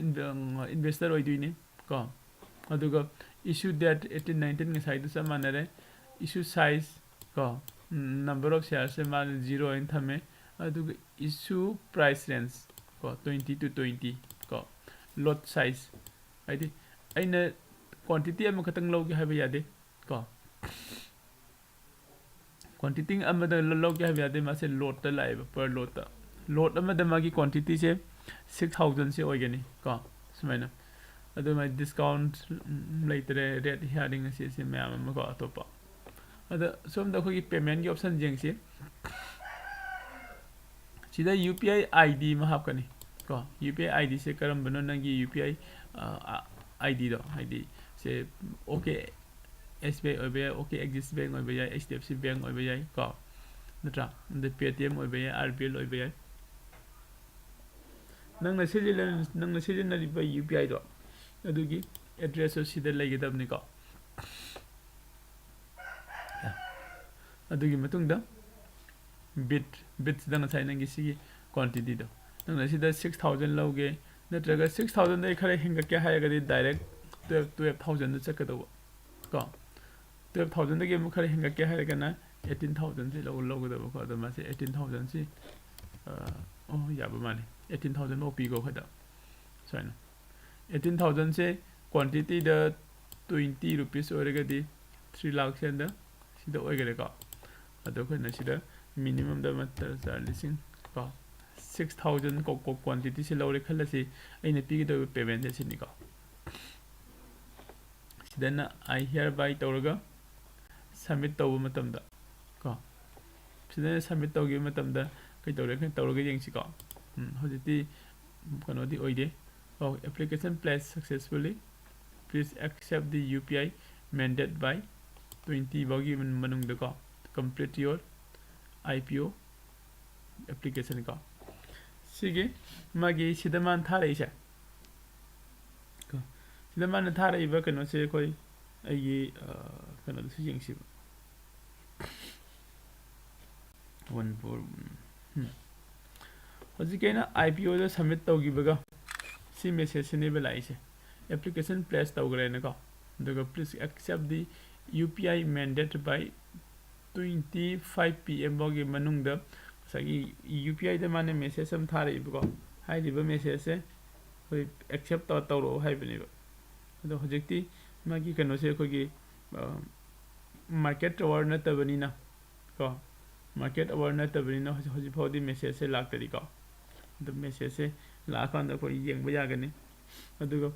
ꯏꯟꯚꯦꯁꯇꯔ ꯑꯣꯏꯗꯣꯏꯅꯤ ꯀꯣ꯫ ꯑꯗꯨꯒ ꯏꯁꯨ ꯗꯦꯠ eighteen, nineteen, ꯉꯁꯥꯏꯗꯨ ꯆꯞ ꯃꯥꯟꯅꯔꯦ꯫ ꯏꯁꯨ ꯁꯥꯏꯖ ꯀꯣ, number of sharesꯁꯦ ꯃꯥꯅ ꯖꯤꯔꯣ ꯑꯣꯏꯅ ꯊꯝꯃꯦ꯫ ꯑꯗꯨꯒ ꯏꯁꯨ ꯄ꯭ꯔꯥꯏꯁ ꯔꯦꯟꯖ ꯀꯣ, twenty to twenty ꯀꯣ꯫ ꯂꯣꯠ ꯁꯥꯏꯖ, ꯍꯥꯏꯗꯤ ꯑꯩꯅ ꯀ꯭ꯋꯥꯟꯇꯤꯇꯤ ꯑꯃꯈꯛꯇꯪ ꯂꯧꯒꯦ ꯍꯥꯏꯕ ꯌꯥꯗꯦ ꯀꯣ꯫ ꯀ꯭ꯋꯥꯟꯇꯤꯇꯤ ꯑꯃꯗ ꯂ-, ꯂꯧꯒꯦ ꯍꯥꯏꯕ ꯌꯥꯗꯦ, ꯃꯥꯁꯦ ꯂꯣꯠꯇ ꯂꯥꯛꯑꯦꯕ, ꯄꯔ ꯂꯣꯠꯇ꯫ ꯂꯣꯠ ꯑꯃꯗ ꯃꯥꯒꯤ ꯀ꯭ꯋꯥꯟꯇꯤꯇꯤꯁꯦ six thousandꯁꯦ ꯑꯣꯏꯒꯅꯤ ꯀꯣ, ꯁꯨꯃꯥꯏꯅ꯫ ꯑꯗꯨ ꯃꯥꯒꯤ ꯗꯤꯁꯀꯥꯎꯟꯠ ꯂꯩꯇ꯭ꯔꯦ, ꯔꯦꯠ ꯍꯤꯌꯥꯔꯤꯡ ꯑꯁꯤ, ꯑꯁꯤ ꯃꯌꯥꯝ ꯑꯃꯀꯣ, ꯑꯇꯣꯞꯄ꯫ ꯑꯗ ꯁꯣꯝꯗ ꯑꯩꯈꯣꯏꯒꯤ ꯄꯦꯃꯦꯟꯒꯤ ꯑꯣꯞꯁꯟ ꯌꯦꯡꯁꯤ꯫ ꯁꯤꯗ UPI ID ꯑꯃ ꯍꯥꯞꯀꯅꯤ ꯀꯣ꯫ UPI IDꯁꯦ ꯀꯔꯝꯕꯅꯣ? ꯅꯪꯒꯤ UPI IDꯗꯣ, ꯍꯥꯏꯗꯤ ꯁꯦ, OK SBI ꯑꯣꯏꯕ ꯌꯥꯏ, OK Axis Bank ꯑꯣꯏꯕ ꯌꯥꯏ, HDFC Bank ꯑꯣꯏꯕ ꯌꯥꯏ ꯀꯣ, ꯅꯠꯇ꯭ꯔꯥ? ꯑꯗ Paytm ꯑꯣꯏꯕ ꯌꯥꯏ, RBL ꯑꯣꯏꯕ ꯌꯥꯏ꯫ ꯅꯪꯅ ꯁꯤꯖꯤꯟꯅ-, ꯅꯪꯅ ꯁꯤꯖꯤꯟꯅꯔꯤꯕ UPIꯗꯣ, ꯑꯗꯨꯒꯤ addressꯇꯣ ꯁꯤꯗ ꯂꯩꯒꯗꯕꯅꯤꯀꯣ꯫ ꯑꯗꯨꯒꯤ ꯃꯇꯨꯡꯗ ꯕꯤꯠ, ꯕꯤꯠꯁꯤꯗ ꯉꯁꯥꯏ ꯅꯪꯒꯤ ꯁꯤꯒꯤ ꯀ꯭ꯋꯥꯟꯇꯤꯇꯤꯗꯣ, ꯅꯪꯅ ꯁꯤꯗ six thousand ꯂꯧꯒꯦ, ꯅꯠꯇ꯭ꯔꯒ six thousandꯗꯒꯤ ꯈꯔ ꯍꯦꯟꯒꯠꯀꯦ ꯍꯥꯏꯔꯒꯗꯤ, direct twelve, twelve thousandꯗ ꯆꯠꯀꯗꯧꯕ ꯀꯣ꯫ Twelve thousandꯗꯒꯤ ꯑꯃꯨꯛ ꯈꯔ ꯍꯦꯟꯒꯠꯀꯦ ꯍꯥꯏꯔꯒꯅ eighteen thousandꯁꯤ ꯂꯧ-, ꯂꯧꯒꯗꯕꯀꯣ꯫ ꯑꯗꯣ ꯃꯥꯁꯦ eighteen thousandꯁꯤ, ꯑ, ꯑꯣ, ꯌꯥꯕ ꯃꯥꯜꯂꯦ, eighteen thousand ꯐꯥꯎ ꯄꯤꯀꯣ ꯑꯩꯈꯣꯏꯗ꯫ ꯁꯨꯃꯥꯏꯅ eighteen thousandꯁꯦ ꯀ꯭ꯋꯥꯟꯇꯤꯇꯤꯗ twenty rupees ꯑꯣꯏꯔꯒꯗꯤ three lakh ꯍꯦꯟꯗ ꯁꯤꯗ ꯑꯣꯏꯈꯔꯦꯀꯣ꯫ ꯑꯗꯣ ꯑꯩꯈꯣꯏꯅ ꯁꯤꯗ ꯃꯤꯅꯤꯃꯝꯗ ꯃꯇ-, ꯂꯤꯁꯤꯡ ꯀꯣ, six thousand ꯀꯣ, ꯀꯣ, ꯀ꯭ꯋꯥꯟꯇꯤꯇꯤꯁꯦ ꯂꯧꯔꯦ ꯈꯜꯂꯁꯤ, ꯑꯩꯅ ꯄꯤꯒꯗꯧꯔꯤꯕ ꯄꯦꯃꯦꯟꯁꯦ ꯁꯤꯅꯤꯀꯣ꯫ then I hereby ꯇꯧꯔꯒ submit ꯇꯧꯕ ꯃꯇꯝꯗ ꯀꯣ, ꯁꯤꯗ submit ꯇꯧꯈꯤꯕ ꯃꯇꯝꯗ ꯀꯩ ꯇꯧꯔꯦ, ꯀꯩ ꯇꯧꯔꯒ ꯌꯦꯡꯁꯤꯀꯣ꯫ ꯎꯝ, ꯍꯧꯖꯤꯛꯇꯤ ꯀꯩꯅꯣꯗꯤ ꯑꯣꯏꯗꯦ꯫ ꯑꯣ, application placed successfully, please accept the U P I mandate by twenty ꯐꯥꯎꯒꯤ ꯃꯅꯨꯡꯗꯀꯣ, complete your I P O application ꯀꯣ꯫ ꯁꯤꯒꯤ ꯃꯥꯒꯤ ꯁꯤꯗ ꯃꯥꯅ ꯊꯥꯔꯛꯏꯁꯦ ꯀꯣ, ꯁꯤꯗ ꯃꯥꯅ ꯊꯥꯔꯛꯏꯕ ꯀꯩꯅꯣꯁꯦ ꯑꯩꯈꯣꯏ ꯑꯩꯒꯤ ꯀꯩꯅꯣꯗꯁꯨ ꯌꯦꯡꯁꯤꯕ꯫ One four, ꯎꯝ꯫ ꯍꯧꯖꯤꯛꯀꯤ ꯑꯩꯅ I P O the submit ꯇꯧꯈꯤꯕꯒ ꯁꯤ message ꯁꯤꯅꯦꯕ ꯂꯥꯛꯏꯁꯦ, application placed ꯇꯧꯈ꯭ꯔꯦꯅꯀꯣ꯫ ꯑꯗꯨꯒ please accept the U P I mandate by twenty five P M ꯐꯥꯎꯒꯤ ꯃꯅꯨꯡꯗ ꯉꯁꯥꯏꯒꯤ U P I ꯗ ꯃꯥꯅ message ꯑꯃ ꯊꯥꯔꯛꯏꯕꯀꯣ꯫ ꯍꯥꯏꯔꯤꯕ message ꯁꯦ ꯑꯩꯈꯣꯏ accept ꯇꯧ-, ꯇꯧꯔꯛꯑꯣ ꯍꯥꯏꯕꯅꯦꯕ꯫ ꯑꯗꯣ ꯍꯧꯖꯤꯛꯇꯤ ꯃꯥꯒꯤ ꯀꯩꯅꯣꯁꯦ ꯑꯩꯈꯣꯏꯒꯤ, ꯑ, market hour ꯅꯠꯇꯕꯅꯤꯅ ꯀꯣ, market hour ꯅꯠꯇꯕꯅꯤꯅ ꯍꯧꯖꯤꯛ, ꯍꯧꯖꯤꯛ ꯐꯥꯎꯗꯤ message ꯁꯦ ꯂꯥꯛꯇꯔꯤꯀꯣ꯫ ꯑꯗꯨ message ꯁꯦ ꯂꯥꯛꯑꯀꯥꯟꯗ ꯑꯩꯈꯣꯏ ꯌꯦꯡꯕ ꯌꯥꯒꯅꯤ꯫ ꯑꯗꯨꯒ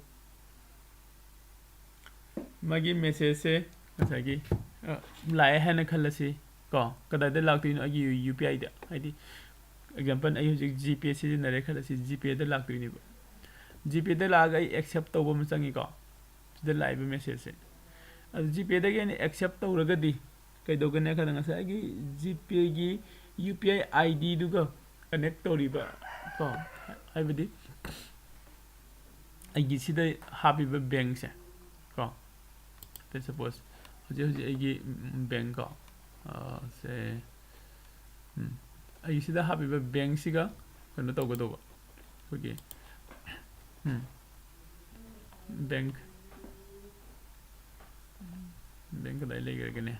ꯃꯥꯒꯤ message ꯁꯦ ꯉꯁꯥꯏꯒꯤ, ꯑ, ꯂꯥꯛꯑꯦ ꯍꯥꯏꯅ ꯈꯜꯂꯁꯤ ꯀꯣ꯫ ꯀꯗꯥꯏꯗ ꯂꯥꯛꯇꯣꯏꯅꯣ? ꯑꯩꯒꯤ U P I ꯗ꯫ ꯍꯥꯏꯗꯤ, example, ꯑꯩ ꯍꯧꯖꯤꯛ GPay ꯁꯤꯖꯤꯟꯅꯔꯦ ꯈꯜꯂꯁꯤ, GPay ꯗ ꯂꯥꯛꯇꯣꯏꯅꯦꯕ꯫ GPay ꯗ ꯂꯥꯛꯑꯒ ꯑꯩ accept ꯇꯧꯕ ꯑꯃ ꯆꯪꯉꯤꯀꯣ, ꯁꯤꯗ ꯂꯥꯛꯏꯕ message ꯁꯦ꯫ ꯑꯗꯨ GPay ꯗꯒꯤ ꯑꯩꯅ accept ꯇꯧꯔꯒꯗꯤ ꯀꯩꯗꯧꯒꯅꯤ ꯍꯥꯏ ꯀꯥꯟꯗ, ꯉꯁꯥꯏꯒꯤ GPay ꯒꯤ U P I I D ꯗꯨꯒ connect ꯇꯧꯔꯤꯕ ꯀꯣ, ꯍꯥꯏꯕꯗꯤ ꯑꯩꯒꯤ ꯁꯤꯗ ꯍꯥꯞꯄꯤꯕ bank ꯁꯦ ꯀꯣ, let's suppose ꯍꯧꯖꯤꯛ, ꯍꯧꯖꯤꯛ ꯑꯩꯒꯤ, ꯎꯝ, bank ꯀꯣ, ꯑ, ꯁꯦ, ꯎꯝ, ꯑꯩꯒꯤ ꯁꯤꯗ ꯍꯥꯞꯄꯤꯕ bank ꯁꯤꯒ ꯀꯩꯅꯣ ꯇꯧꯒꯗꯧꯕ, ꯑꯩꯈꯣꯏꯒꯤ, ꯎꯝ, bank, bank ꯀꯗꯥꯏ ꯂꯩꯈ꯭ꯔꯒꯦꯅꯦ?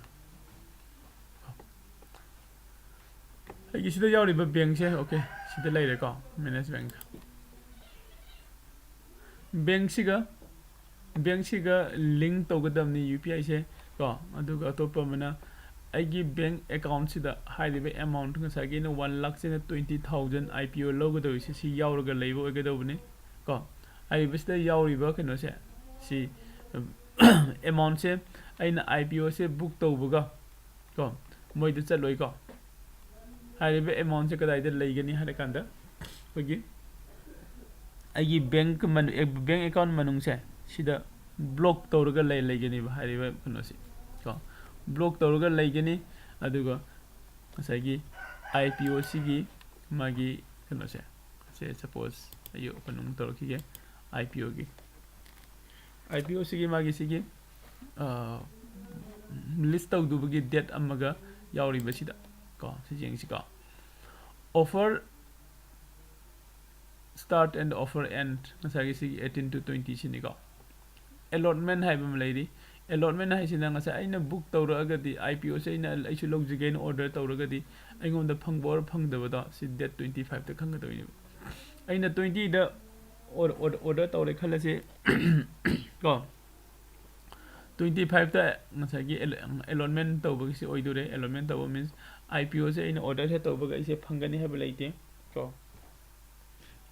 ꯑꯩꯒꯤ ꯁꯤꯗ ꯌꯥꯎꯔꯤꯕ bank ꯁꯦ, okay, ꯁꯤꯗ ꯂꯩꯔꯦꯀꯣ, manage bank꯫ Bank ꯁꯤꯒ, bank ꯁꯤꯒ link ꯇꯧꯒꯗꯕꯅꯤ U P I ꯁꯦ ꯀꯣ꯫ ꯑꯗꯨꯒ ꯑꯇꯣꯞꯄ ꯑꯃꯅ ꯑꯩꯒꯤ bank account ꯁꯤꯗ ꯍꯥꯏꯔꯤꯕ amount, ꯉꯁꯥꯏꯒꯤ ꯑꯩꯅ one lakh ꯁꯤꯅ twenty thousand I P O ꯂꯧꯒꯗꯧꯔꯤꯁꯦ, ꯁꯤ ꯌꯥꯎꯔꯒ ꯂꯩꯕ ꯑꯣꯏꯒꯗꯧꯕꯅꯤ ꯀꯣ꯫ ꯍꯥꯏꯔꯤꯕꯁꯤꯗ ꯌꯥꯎꯔꯤꯕ ꯀꯩꯅꯣꯁꯦ, ꯁꯤ, ꯑ, ꯑꯦꯃꯥꯎꯟꯁꯦ ꯑꯩꯅ ꯑꯥꯏ ꯄꯤ ꯑꯣꯁꯦ ꯕꯨꯛ ꯇꯧꯕꯒ ꯀꯣ, ꯃꯣꯏꯗ ꯆꯠꯂꯣꯏꯀꯣ꯫ ꯍꯥꯏꯔꯤꯕ ꯑꯦꯃꯥꯎꯟꯁꯦ ꯀꯗꯥꯏꯗ ꯂꯩꯒꯅꯤ ꯍꯥꯏꯔꯀꯥꯟꯗ, ꯑꯩꯈꯣꯏꯒꯤ ꯑꯩꯒꯤ ꯕꯦꯡꯛ ꯃꯅꯨꯡ, ꯕꯦꯡꯛ ꯑꯦꯀꯥꯎꯟ ꯃꯅꯨꯡꯁꯦ ꯁꯤꯗ ꯕ꯭ꯂꯣꯛ ꯇꯧꯔꯒ ꯂꯩ, ꯂꯩꯒꯅꯤꯕ ꯍꯥꯏꯔꯤꯕ ꯀꯩꯅꯣꯁꯤ ꯀꯣ, ꯕ꯭ꯂꯣꯛ ꯇꯧꯔꯒ ꯂꯩꯒꯅꯤ꯫ ꯑꯗꯨꯒ ꯉꯁꯥꯏꯒꯤ ꯑꯥꯏ ꯄꯤ ꯑꯣ ꯁꯤꯒꯤ ꯃꯥꯒꯤ ꯀꯩꯅꯣꯁꯦ, ꯁꯦ ꯁꯄꯣꯁ ꯑꯩ ꯑꯣꯄꯟ ꯑꯃꯨꯛ ꯇꯧꯔꯛꯈꯤꯒꯦ꯫ ꯑꯥꯏ ꯄꯤ ꯑꯣꯒꯤ, ꯑꯥꯏ ꯄꯤ ꯑꯣ ꯁꯤꯒꯤ ꯃꯥꯒꯤ ꯁꯤꯒꯤ ꯂꯤꯁ ꯇꯧꯗꯧꯕꯒꯤ ꯗꯦꯠ ꯑꯃꯒ ꯌꯥꯎꯔꯤꯕꯁꯤꯗ ꯀꯣ, ꯁꯤ ꯌꯦꯡꯁꯤꯀꯣ꯫ Offer start and offer end, ꯉꯁꯥꯏꯒꯤ ꯁꯤꯒꯤ eighteen to twenty ꯁꯤꯅꯤꯀꯣ꯫ Allotment ꯍꯥꯏꯕ ꯑꯃ ꯂꯩꯔꯤ꯫ Allotment ꯍꯥꯏꯁꯤꯅ ꯉꯁꯥꯏ ꯑꯩꯅ ꯕꯨꯛ ꯇꯧꯔꯛꯑꯒꯗꯤ, ꯑꯥꯏ ꯄꯤ ꯑꯣꯁꯦ ꯑꯩꯅ, ꯑꯩꯁꯨ ꯂꯧꯖꯒꯦꯅ ꯑꯣꯔꯗꯔ ꯇꯧꯔꯒꯗꯤ, ꯑꯩꯉꯣꯟꯗ ꯐꯪꯕ ꯑꯣꯔ ꯐꯪꯗꯕꯗꯣ ꯁꯤ ꯗꯦꯠ twenty fiveꯇ ꯈꯪꯒꯗꯣꯏꯅꯦꯕ꯫ ꯑꯩꯅ twentyꯗ ꯑꯣꯔꯗꯔ ꯇꯧꯔꯦ ꯈꯜꯂꯁꯤ ꯀꯣ, twenty fiveꯇ ꯉꯁꯥꯏꯒꯤ allotment ꯇꯧꯕꯒꯤꯁꯤ ꯑꯣꯏꯗꯣꯔꯦ꯫ Allotment ꯇꯧꯕ means ꯑꯥꯏ ꯄꯤ ꯑꯣꯁꯦ ꯑꯩꯅ ꯑꯣꯔꯗꯔꯁꯦ ꯇꯧꯕꯒ ꯑꯩꯁꯦ ꯐꯪꯒꯅꯤ ꯍꯥꯏꯕ ꯂꯩꯇꯦ ꯀꯣ꯫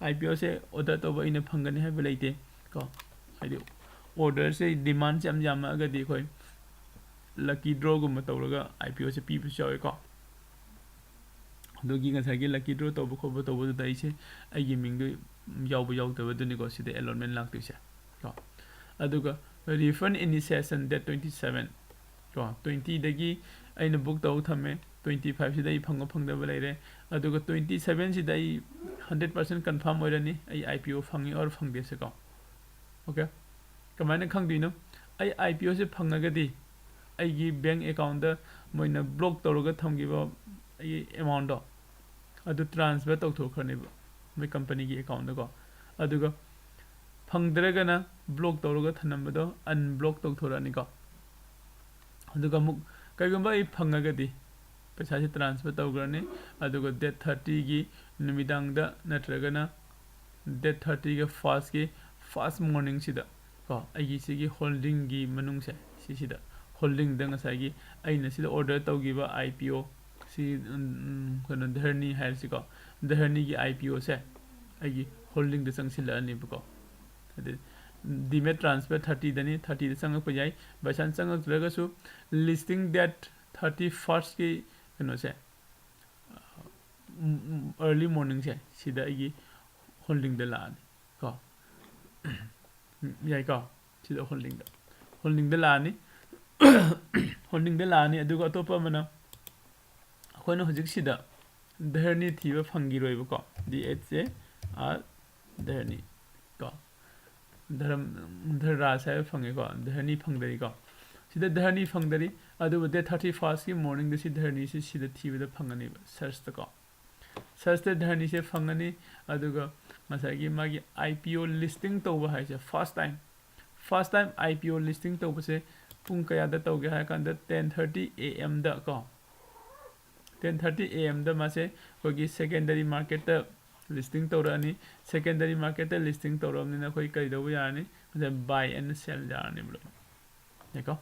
ꯑꯥꯏ ꯄꯤ ꯑꯣꯁꯦ ꯑꯣꯔꯗꯔ ꯇꯧꯕ ꯑꯩꯅ ꯐꯪꯒꯅꯤ ꯍꯥꯏꯕ ꯂꯩꯇꯦ ꯀꯣ꯫ ꯍꯥꯏꯗꯤ ꯑꯣꯔꯗꯔꯁꯦ, ꯗꯤꯃꯥꯟꯁꯦ ꯌꯥꯝ ꯌꯥꯝꯃꯛꯑꯒꯗꯤ ꯑꯩꯈꯣꯏ ꯂꯛꯀꯤ ꯗ꯭ꯔꯣꯒꯨꯝꯕ ꯇꯧꯔꯒ ꯑꯥꯏ ꯄꯤ ꯑꯣꯁꯦ ꯄꯤꯕꯁꯨ ꯌꯥꯎꯋꯦꯀꯣ꯫ ꯑꯗꯨꯒꯤ ꯉꯁꯥꯏꯒꯤ ꯂꯛꯀꯤ ꯗ꯭ꯔꯣ ꯇꯧꯕ ꯈꯣꯠꯄ ꯇꯧꯕꯗꯨꯗ ꯑꯩꯁꯦ ꯑꯩꯒꯤ ꯃꯤꯡꯗꯣ ꯌꯥꯎꯕ ꯌꯥꯎꯗꯕꯗꯨꯅꯤꯀꯣ ꯁꯤꯗ allotment ꯂꯥꯛꯇꯣꯏꯁꯦ ꯀꯣ꯫ ꯑꯗꯨꯒ refund initiation date twenty seven ꯀꯣ, twentyꯗꯒꯤ ꯑꯩꯅ ꯕꯨꯛ ꯇꯧ ꯊꯝꯃꯦ, twenty fiveꯁꯤꯗ ꯑꯩ ꯐꯪꯕ ꯐꯪꯗꯕ ꯂꯩꯔꯦ꯫ ꯑꯗꯨꯒ twenty sevenꯁꯤꯗ ꯑꯩ hundred percent confirm ꯑꯣꯏꯔꯅꯤ ꯑꯩ ꯑꯥꯏ ꯄꯤ ꯑꯣ ꯐꯪꯉꯤ ꯑꯣꯔ ꯐꯪꯗꯦꯁꯦꯀꯣ꯫ ꯑꯣꯀꯦ, ꯀꯃꯥꯏꯅ ꯈꯪꯗꯣꯏꯅꯣ? ꯑꯩ ꯑꯥꯏ ꯄꯤ ꯑꯣꯁꯦ ꯐꯪꯉꯒꯗꯤ ꯑꯩꯒꯤ ꯕꯦꯡꯛ ꯑꯦꯀꯥꯎꯟꯗ ꯃꯣꯏꯅ ꯕ꯭ꯂꯣꯛ ꯇꯧꯔꯒ ꯊꯝꯈꯤꯕ ꯑꯩꯒꯤ ꯑꯦꯃꯥꯎꯟꯗꯣ ꯑꯗꯨ ꯇ꯭ꯔꯥꯟꯁꯐꯔ ꯇꯧꯊꯣꯛꯈ꯭ꯔꯅꯦꯕ ꯃꯣꯏ ꯀꯝꯄꯅꯤꯒꯤ ꯑꯦꯀꯥꯎꯟꯗꯀꯣ꯫ ꯑꯗꯨꯒ ꯐꯪꯗ꯭ꯔꯒꯅ ꯕ꯭ꯂꯣꯛ ꯇꯧꯔꯒ ꯊꯝꯂꯝꯕꯗꯣ ꯑꯟꯕ꯭ꯂꯣꯛ ꯇꯧꯊꯣꯔꯛꯑꯅꯤꯀꯣ꯫ ꯑꯗꯨꯒ ꯑꯃꯨꯛ ꯀꯩꯒꯨꯝꯕ ꯑꯩ ꯐꯪꯉꯒꯗꯤ ꯄꯩꯁꯥꯁꯦ ꯇ꯭ꯔꯥꯟꯁꯐꯔ ꯇꯧꯈ꯭ꯔꯅꯤ꯫ ꯑꯗꯨꯒ ꯗꯦꯠ ꯊꯥꯔꯇꯤꯒꯤ ꯅꯨꯃꯤꯗꯥꯡꯗ ꯅꯠꯇ꯭ꯔꯒꯅ ꯗꯦꯠ ꯊꯥꯔꯇꯤꯒ ꯐꯥꯔꯁꯀꯤ ꯐꯥꯔꯁ ꯃꯣꯔꯅꯤꯡꯁꯤꯗ ꯀꯣ, ꯑꯩꯒꯤ ꯁꯤꯒꯤ ꯍꯣꯜꯗꯤꯡꯒꯤ ꯃꯅꯨꯡꯁꯦ ꯁꯤꯁꯤꯗ, ꯍꯣꯜꯗꯤꯡꯗ ꯉꯁꯥꯏꯒꯤ ꯑꯩꯅ ꯁꯤꯗ ꯑꯣꯔꯗꯔ ꯇꯧꯈꯤꯕ ꯑꯥꯏ ꯄꯤ ꯑꯣ ꯁꯤ, ꯎꯝ, ꯀꯩꯅꯣ, ꯙꯔꯅꯤ ꯍꯥꯏꯔꯁꯤꯀꯣ, ꯙꯔꯅꯤꯒꯤ ꯑꯥꯏ ꯄꯤ ꯑꯣꯁꯦ ꯑꯩꯒꯤ ꯍꯣꯜꯗꯤꯡꯗ ꯆꯪꯁꯤꯜꯂꯛꯑꯅꯦꯕꯀꯣ꯫ ꯑꯗꯩ Demat transfer thirty ꯗꯅꯤ, thirty ꯗ ꯆꯪꯉꯛꯄ ꯌꯥꯏ꯫ By chance ꯆꯪꯉꯛꯇ꯭ꯔꯒꯁꯨ listing date thirty first ꯀꯤ ꯀꯩꯅꯣꯁꯦ, early morning ꯁꯦ ꯁꯤꯗ ꯑꯩꯒꯤ holding ꯗ ꯂꯥꯛꯑꯅꯤ ꯀꯣ꯫ ꯌꯥꯏꯀꯣ? ꯁꯤꯗ holding ꯗ, holding ꯗ ꯂꯥꯛꯑꯅꯤ꯫ Holding ꯗ ꯂꯥꯛꯑꯅꯤ꯫ ꯑꯗꯨꯒ ꯑꯇꯣꯞꯄ ꯑꯃꯅ, ꯑꯩꯈꯣꯏꯅ ꯍꯧꯖꯤꯛ ꯁꯤꯗ ꯙꯔꯅꯤ ꯊꯤꯕ ꯐꯪꯈꯤꯔꯣꯏꯕꯀꯣ꯫ D H A R ꯙꯔꯅꯤ ꯀꯣ꯫ ꯙꯔꯝ, ꯙꯔꯔꯥꯖ ꯍꯥꯏꯕ ꯐꯪꯉꯦꯀꯣ꯫ ꯙꯔꯅꯤ ꯐꯪꯗꯔꯤꯀꯣ꯫ ꯁꯤꯗ ꯙꯔꯅꯤ ꯐꯪꯗꯔꯤ꯫ ꯑꯗꯨꯕꯨ date thirty first ꯀꯤ morning ꯗ ꯁꯤ ꯙꯔꯅꯤꯁꯤ ꯁꯤꯗ ꯊꯤꯕꯗ ꯐꯪꯒꯅꯦꯕ, search ꯇꯀꯣ꯫ Search ꯇ ꯙꯔꯅꯤꯁꯦ ꯐꯪꯒꯅꯤ꯫ ꯑꯗꯨꯒ ꯉꯁꯥꯏꯒꯤ ꯃꯥꯒꯤ I P O listing ꯇꯧꯕ ꯍꯥꯏꯁꯦ first time, first time I P O listing ꯇꯧꯕꯁꯦ ꯄꯨꯡ ꯀꯌꯥꯗ ꯇꯧꯒꯦ ꯍꯥꯏꯔ ꯀꯥꯟꯗ ten thirty A M ꯗ ꯀꯣ, ten thirty A M ꯗ ꯃꯥꯁꯦ ꯑꯩꯈꯣꯏꯒꯤ secondary market ꯇ listing ꯇꯧꯔꯛꯑꯅꯤ꯫ Secondary market ꯇ listing ꯇꯧꯔꯛꯑꯕꯅꯤꯅ ꯑꯩꯈꯣꯏ ꯀꯔꯤ ꯇꯧꯕ ꯌꯥꯔꯅꯤ? ꯉꯁꯥꯏ buy and sell ꯌꯥꯔꯅꯦꯕ ꯂꯣꯏꯅ꯫ ꯌꯥꯏꯀꯣ?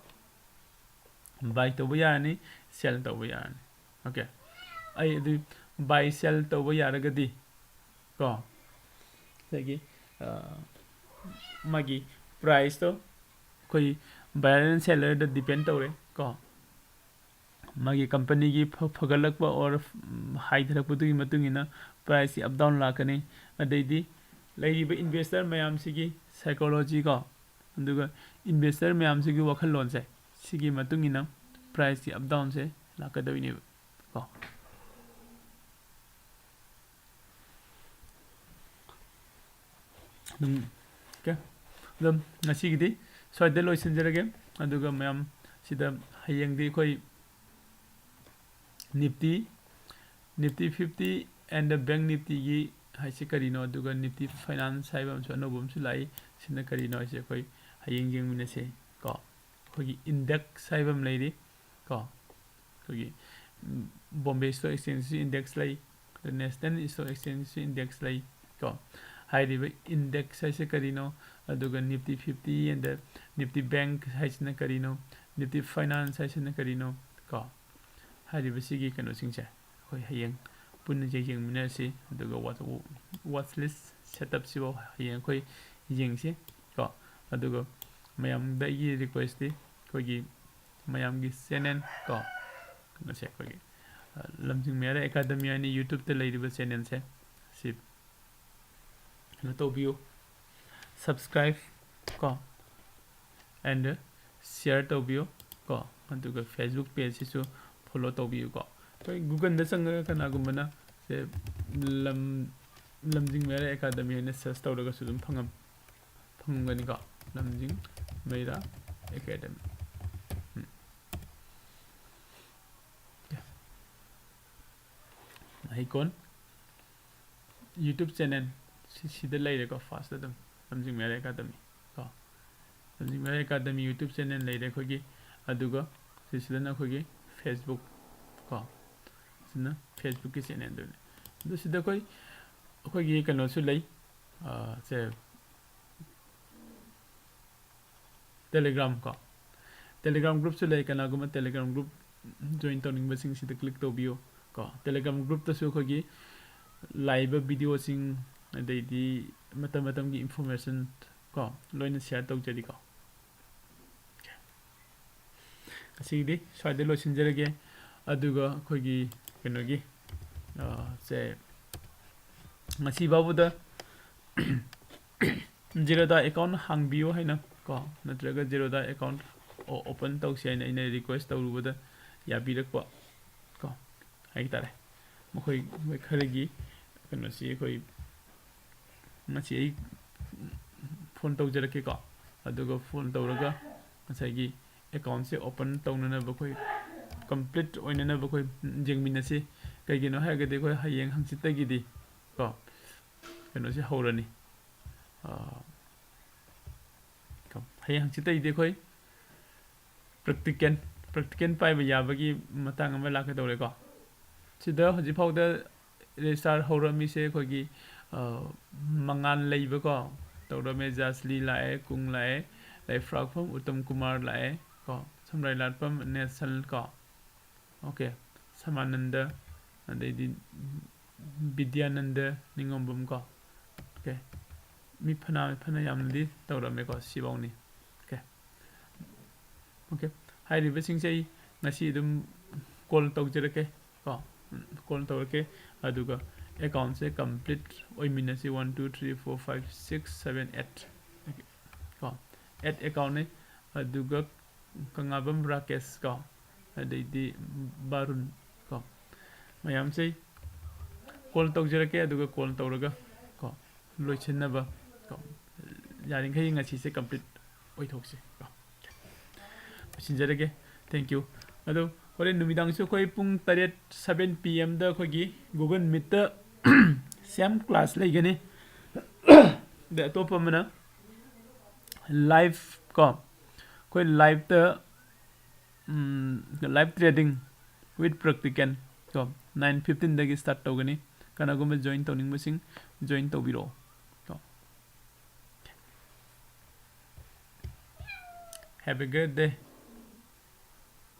Buy ꯇꯧꯕ ꯌꯥꯔꯅꯤ, sell ꯇꯧꯕ ꯌꯥꯔꯅꯤ꯫ Okay, ꯑꯩ ꯑꯗꯨ buy sell ꯇꯧꯕ ꯌꯥꯔꯒꯗꯤ ꯀꯣ, ꯉꯁꯥꯏꯒꯤ, ꯑ, ꯃꯥꯒꯤ price ꯇꯣ ꯑꯩꯈꯣꯏ buyer and seller the depend ꯇꯧꯔꯦ ꯀꯣ꯫ ꯃꯥꯒꯤ company ꯒꯤ ꯐ-, ꯐꯒꯠꯂꯛꯄ or, ꯎꯝ, ꯍꯥꯏꯊꯔꯛꯄꯗꯨꯒꯤ ꯃꯇꯨꯡ ꯏꯟꯅ price ꯁꯤ up down ꯂꯥꯛꯀꯅꯤ꯫ ꯑꯗꯩꯗꯤ ꯂꯩꯔꯤꯕ investor ꯃꯌꯥꯝꯁꯤꯒꯤ psychology ꯀꯣ, ꯑꯗꯨꯒ investor ꯃꯌꯥꯝꯁꯤꯒꯤ ꯋꯥꯈꯜꯂꯣꯟꯁꯦ, ꯁꯤꯒꯤ ꯃꯇꯨꯡ ꯏꯟꯅ price ꯀꯤ up down ꯁꯦ ꯂꯥꯛꯀꯗꯣꯏꯅꯦꯕ ꯀꯣ꯫ ꯑꯗꯨꯝ, okay, ꯑꯗꯨꯝ ꯉꯁꯤꯒꯤꯗꯤ ꯁ꯭ꯋꯥꯏꯗ ꯂꯣꯏꯁꯤꯟꯖꯔꯒꯦ꯫ ꯑꯗꯨꯒ ꯃꯌꯥꯝ ꯁꯤꯗ ꯍꯌꯦꯡꯗꯤ ꯑꯩꯈꯣꯏ Nifty, Nifty fifty and the Bank Nifty ꯒꯤ ꯍꯥꯏꯁꯤ ꯀꯔꯤꯅꯣ, ꯑꯗꯨꯒ Nifty Finance ꯍꯥꯏꯕ ꯑꯃꯁꯨ ꯑꯅꯧꯕ ꯑꯃꯁꯨ ꯂꯥꯛꯏ, ꯁꯤꯅ ꯀꯔꯤꯅꯣ ꯍꯥꯏꯁꯦ ꯑꯩꯈꯣꯏ ꯍꯌꯦꯡ ꯌꯦꯡꯃꯤꯟꯅꯁꯦ ꯀꯣ꯫ ꯑꯩꯈꯣꯏꯒꯤ index ꯍꯥꯏꯕ ꯑꯃ ꯂꯩꯔꯤ ꯀꯣ, ꯑꯩꯈꯣꯏꯒꯤ, ꯎꯝ, Bombay Stock Exchange ꯁꯨ index ꯂꯩ, ꯑꯗ National Stock Exchange ꯁꯨ index ꯂꯩ ꯀꯣ꯫ ꯍꯥꯏꯔꯤꯕ index ꯍꯥꯏꯁꯦ ꯀꯔꯤꯅꯣ, ꯑꯗꯨꯒ Nifty fifty and the Nifty Bank ꯍꯥꯏꯁꯤꯅ ꯀꯔꯤꯅꯣ, Nifty Finance ꯍꯥꯏꯁꯤꯅ ꯀꯔꯤꯅꯣ ꯀꯣ, ꯍꯥꯏꯔꯤꯕꯁꯤꯒꯤ ꯀꯩꯅꯣꯁꯤꯡꯁꯦ ꯑꯩꯈꯣꯏ ꯍꯌꯦꯡ ꯄꯨꯟꯅ ꯌꯦꯡꯃꯤꯟꯅꯔꯁꯤ꯫ ꯑꯗꯨꯒ watch, watch list setup ꯁꯤꯐꯥꯎ ꯍꯌꯦꯡ ꯑꯩꯈꯣꯏ ꯌꯦꯡꯁꯤ ꯀꯣ꯫ ꯑꯗꯨꯒ ꯃꯌꯥꯝꯗ ꯑꯩꯒꯤ request ꯇꯤ ꯑꯩꯈꯣꯏꯒꯤ ꯃꯌꯥꯝꯒꯤ channel ꯀꯣ, ꯀꯩꯅꯣꯁꯦ, ꯑꯩꯈꯣꯏꯒꯤ, ꯑ, ꯂꯝꯖꯤꯡ ꯃꯌꯥꯏꯔ ꯑꯦꯀꯥꯗꯃꯤ ꯍꯥꯏꯅ YouTube ꯇ ꯂꯩꯔꯤꯕ channel ꯁꯦ, ꯁꯤ ꯀꯩꯅꯣ ꯇꯧꯕꯤꯌꯨ, subscribe ꯀꯣ, and share ꯇꯧꯕꯤꯌꯨ ꯀꯣ, ꯑꯗꯨꯒ Facebook page ꯁꯤꯁꯨ follow ꯇꯧꯕꯤꯌꯨ ꯀꯣ꯫ ꯑꯩꯈꯣꯏ Google ꯗ ꯆꯪꯉꯒ ꯀꯅꯥꯒꯨꯝꯕꯅ ꯁꯦ ꯂꯝ-, ꯂꯝꯖꯤꯡ ꯃꯌꯥꯏꯔ ꯑꯦꯀꯥꯗꯃꯤ ꯍꯥꯏꯅ search ꯇꯧꯔꯒꯁꯨ ꯑꯗꯨꯝ ꯐꯪꯉꯝ-, ꯐꯪꯒꯅꯤꯀꯣ, ꯂꯝꯖꯤꯡ ꯃꯩꯔꯥ ꯑꯦꯀꯥꯗꯃꯤ꯫ ꯎꯝ꯫ ꯃꯍꯩꯀꯣꯟ YouTube channel ꯁꯤ, ꯁꯤꯗ ꯂꯩꯔꯦꯀꯣ, first ꯑꯗꯨꯝ ꯂꯝꯖꯤꯡ ꯃꯌꯥꯏꯔ ꯑꯦꯀꯥꯗꯃꯤ ꯀꯣ, ꯂꯝꯖꯤꯡ ꯃꯌꯥꯏꯔ ꯑꯦꯀꯥꯗꯃꯤ YouTube channel ꯂꯩꯔꯦ ꯑꯩꯈꯣꯏꯒꯤ꯫ ꯑꯗꯨꯒ ꯁꯤꯁꯤꯗꯅ ꯑꯩꯈꯣꯏꯒꯤ Facebook ꯀꯣ, ꯁꯤꯅ Facebook ꯀꯤ channel ꯗꯨꯅꯤ꯫ ꯑꯗꯨ ꯁꯤꯗ ꯑꯩꯈꯣꯏ, ꯑꯩꯈꯣꯏꯒꯤ ꯀꯩꯅꯣꯁꯨ ꯂꯩ, ꯑ, ꯁꯦ, Telegram ꯀꯣ, Telegram group ꯁꯨ ꯂꯩ꯫ ꯀꯅꯥꯒꯨꯝꯕ Telegram group join ꯇꯧꯅꯤꯡꯕꯁꯤꯡ ꯁꯤꯗ click ꯇꯧꯕꯤꯌꯨ ꯀꯣ꯫ Telegram group ꯇꯁꯨ ꯑꯩꯈꯣꯏꯒꯤ ꯂꯥꯛꯏꯕ video ꯁꯤꯡ, ꯑꯗꯩꯗꯤ ꯃꯇꯝ ꯃꯇꯝꯒꯤ information ꯀꯣ, ꯂꯣꯏꯅ share ꯇꯧꯖꯔꯤꯀꯣ꯫ ꯉꯁꯤꯒꯤꯗꯤ ꯁ꯭ꯋꯥꯏꯗ ꯂꯣꯏꯁꯤꯟꯖꯔꯒꯦ꯫ ꯑꯗꯨꯒ ꯑꯩꯈꯣꯏꯒꯤ ꯀꯩꯅꯣꯒꯤ, ꯑ, ꯁꯦ, ꯉꯁꯤ ꯐꯥꯎꯕꯗ Zerodha account ꯍꯥꯡꯕꯤꯌꯨ ꯍꯥꯏꯅ ꯀꯣ, ꯅꯠꯇ꯭ꯔꯒ Zerodha account o-, open ꯇꯧꯁꯤ ꯍꯥꯏꯅ ꯑꯩꯅ request ꯇꯧꯔꯨꯕꯗ ꯌꯥꯕꯤꯔꯛꯄ ꯀꯣ, ꯍꯥꯏꯇꯥꯔꯦ꯫ ꯃꯈꯣꯏ, ꯃꯈꯣꯏ ꯈꯔꯒꯤ ꯀꯩꯅꯣꯁꯤ ꯑꯩꯈꯣꯏ ꯉꯁꯤ ꯑꯩ phone ꯇꯧꯖꯔꯛꯀꯦꯀꯣ꯫ ꯑꯗꯨꯒ phone ꯇꯧꯔꯒ ꯉꯁꯥꯏꯒꯤ account ꯁꯦ open ꯇꯧꯅꯅꯕ ꯑꯩꯈꯣꯏ complete ꯑꯣꯏꯅꯅꯕ ꯑꯩꯈꯣꯏ ꯌꯦꯡꯃꯤꯟꯅꯁꯤ꯫ ꯀꯩꯒꯤꯅꯣ ꯍꯥꯏꯔꯒꯗꯤ ꯑꯩꯈꯣꯏ ꯍꯌꯦꯡ ꯍꯪꯆꯤꯠꯇꯒꯤꯗꯤ ꯀꯣ ꯀꯩꯅꯣꯁꯦ ꯍꯧꯔꯅꯤ꯫ ꯑꯥ, ꯍꯌꯦꯡ ꯍꯪꯆꯤꯠꯇꯒꯤꯗꯤ ꯑꯩꯈꯣꯏ practical, practical ꯄꯥꯏꯕ ꯌꯥꯕꯒꯤ ꯃꯇꯥꯡ ꯑꯃ ꯂꯥꯛꯀꯗꯧꯔꯦꯀꯣ꯫ ꯁꯤꯗ ꯍꯧꯖꯤꯛ ꯐꯥꯎꯗ register ꯍꯧꯔꯝꯃꯤꯁꯦ ꯑꯩꯈꯣꯏꯒꯤ, ꯑ, ꯃꯉꯥꯜ ꯂꯩꯕꯀꯣ, ꯇꯧꯔꯝꯃꯦ, ꯖꯥꯁꯂꯤ ꯂꯥꯛꯑꯦ, ꯀꯨꯡ ꯂꯥꯛꯑꯦ, ꯂꯩꯐ꯭ꯔꯥꯛꯐꯝ ꯎꯠꯇꯝ ꯀꯨꯃꯥꯔ ꯂꯥꯛꯑꯦ ꯀꯣ, ꯁꯝꯔꯥꯏ ꯂꯥꯠꯄꯝ ꯅꯦꯁꯟ ꯀꯣ, okay, ꯁꯃꯥꯅꯟꯗ, ꯑꯗꯩꯗꯤ ꯕꯤꯗ꯭ꯌꯥꯅꯟꯗ ꯅꯤꯉꯣꯝꯕꯝ ꯀꯣ, okay, ꯃꯤ ꯐꯅ ꯐꯅ ꯌꯥꯝꯅꯗꯤ ꯇꯧꯔꯝꯃꯦꯀꯣ꯫ ꯁꯤꯐꯧꯅꯤ꯫ ꯑꯣꯀꯦ꯫ ꯑꯣꯀꯦ꯫ ꯍꯥꯏꯔꯤꯕꯁꯤꯡꯁꯦ ꯑꯩ ꯉꯁꯤ ꯑꯗꯨꯝ ꯀꯣꯜ ꯇꯧꯖꯔꯛꯀꯦ ꯀꯣ꯫ ꯀꯣꯜ ꯇꯧꯔꯛꯀꯦ꯫ ꯑꯗꯨꯒ ꯑꯦꯀꯥꯎꯟꯁꯦ ꯀꯝꯄ꯭ꯂꯤꯠ ꯑꯣꯏꯃꯤꯟꯅꯁꯤ꯫ One, two, three, four, five, six, seven, eight꯫ ꯀꯣ꯫ ꯑꯦꯠ ꯑꯦꯀꯥꯎꯟꯅꯦ꯫ ꯑꯗꯨꯒ ꯀꯪꯂꯥꯕꯝ ꯔꯥꯀꯦꯁ ꯀꯣ꯫ ꯑꯗꯩꯗꯤ ꯕꯥꯔꯨꯟ ꯀꯣ꯫ ꯃꯌꯥꯝꯁꯦ ꯀꯣꯜ ꯇꯧꯖꯔꯛꯀꯦ꯫ ꯑꯗꯨꯒ ꯀꯣꯜ ꯇꯧꯔꯒ ꯀꯣ ꯂꯣꯏꯁꯤꯟꯅꯕ ꯀꯣ꯫ ꯌꯥꯔꯤꯈꯩ ꯉꯁꯤꯁꯦ ꯀꯝꯄ꯭ꯂꯤꯠ ꯑꯣꯏꯊꯣꯛꯁꯦ ꯀꯣ꯫ ꯂꯣꯏꯁꯤꯟꯖꯔꯒꯦ꯫ Thank you꯫ ꯑꯗꯣ ꯍꯣꯔꯦꯟ ꯅꯨꯃꯤꯗꯥꯡꯁꯨ ꯑꯩꯈꯣꯏ ꯄꯨꯡ ꯇꯔꯦꯠ, seven P M ꯗ ꯑꯩꯈꯣꯏꯒꯤ Google Meetꯇ ꯁꯦꯝ ꯀ꯭ꯂꯥꯁ ꯂꯩꯒꯅꯤ꯫ ꯑꯗ ꯑꯇꯣꯞꯄ ꯑꯃꯅ ꯂꯥꯏꯐ ꯀꯣ꯫ ꯑꯩꯈꯣꯏ ꯂꯥꯏꯐꯇ, ꯎꯝ, live trading with practical ꯀꯣ, nine fifteen ꯗꯒꯤ start ꯇꯧꯒꯅꯤ꯫ ꯀꯅꯥꯒꯨꯝꯕ join ꯇꯧꯅꯤꯡꯕꯁꯤꯡ join ꯇꯧꯕꯤꯔꯛꯑꯣ ꯀꯣ꯫ Have a great day꯫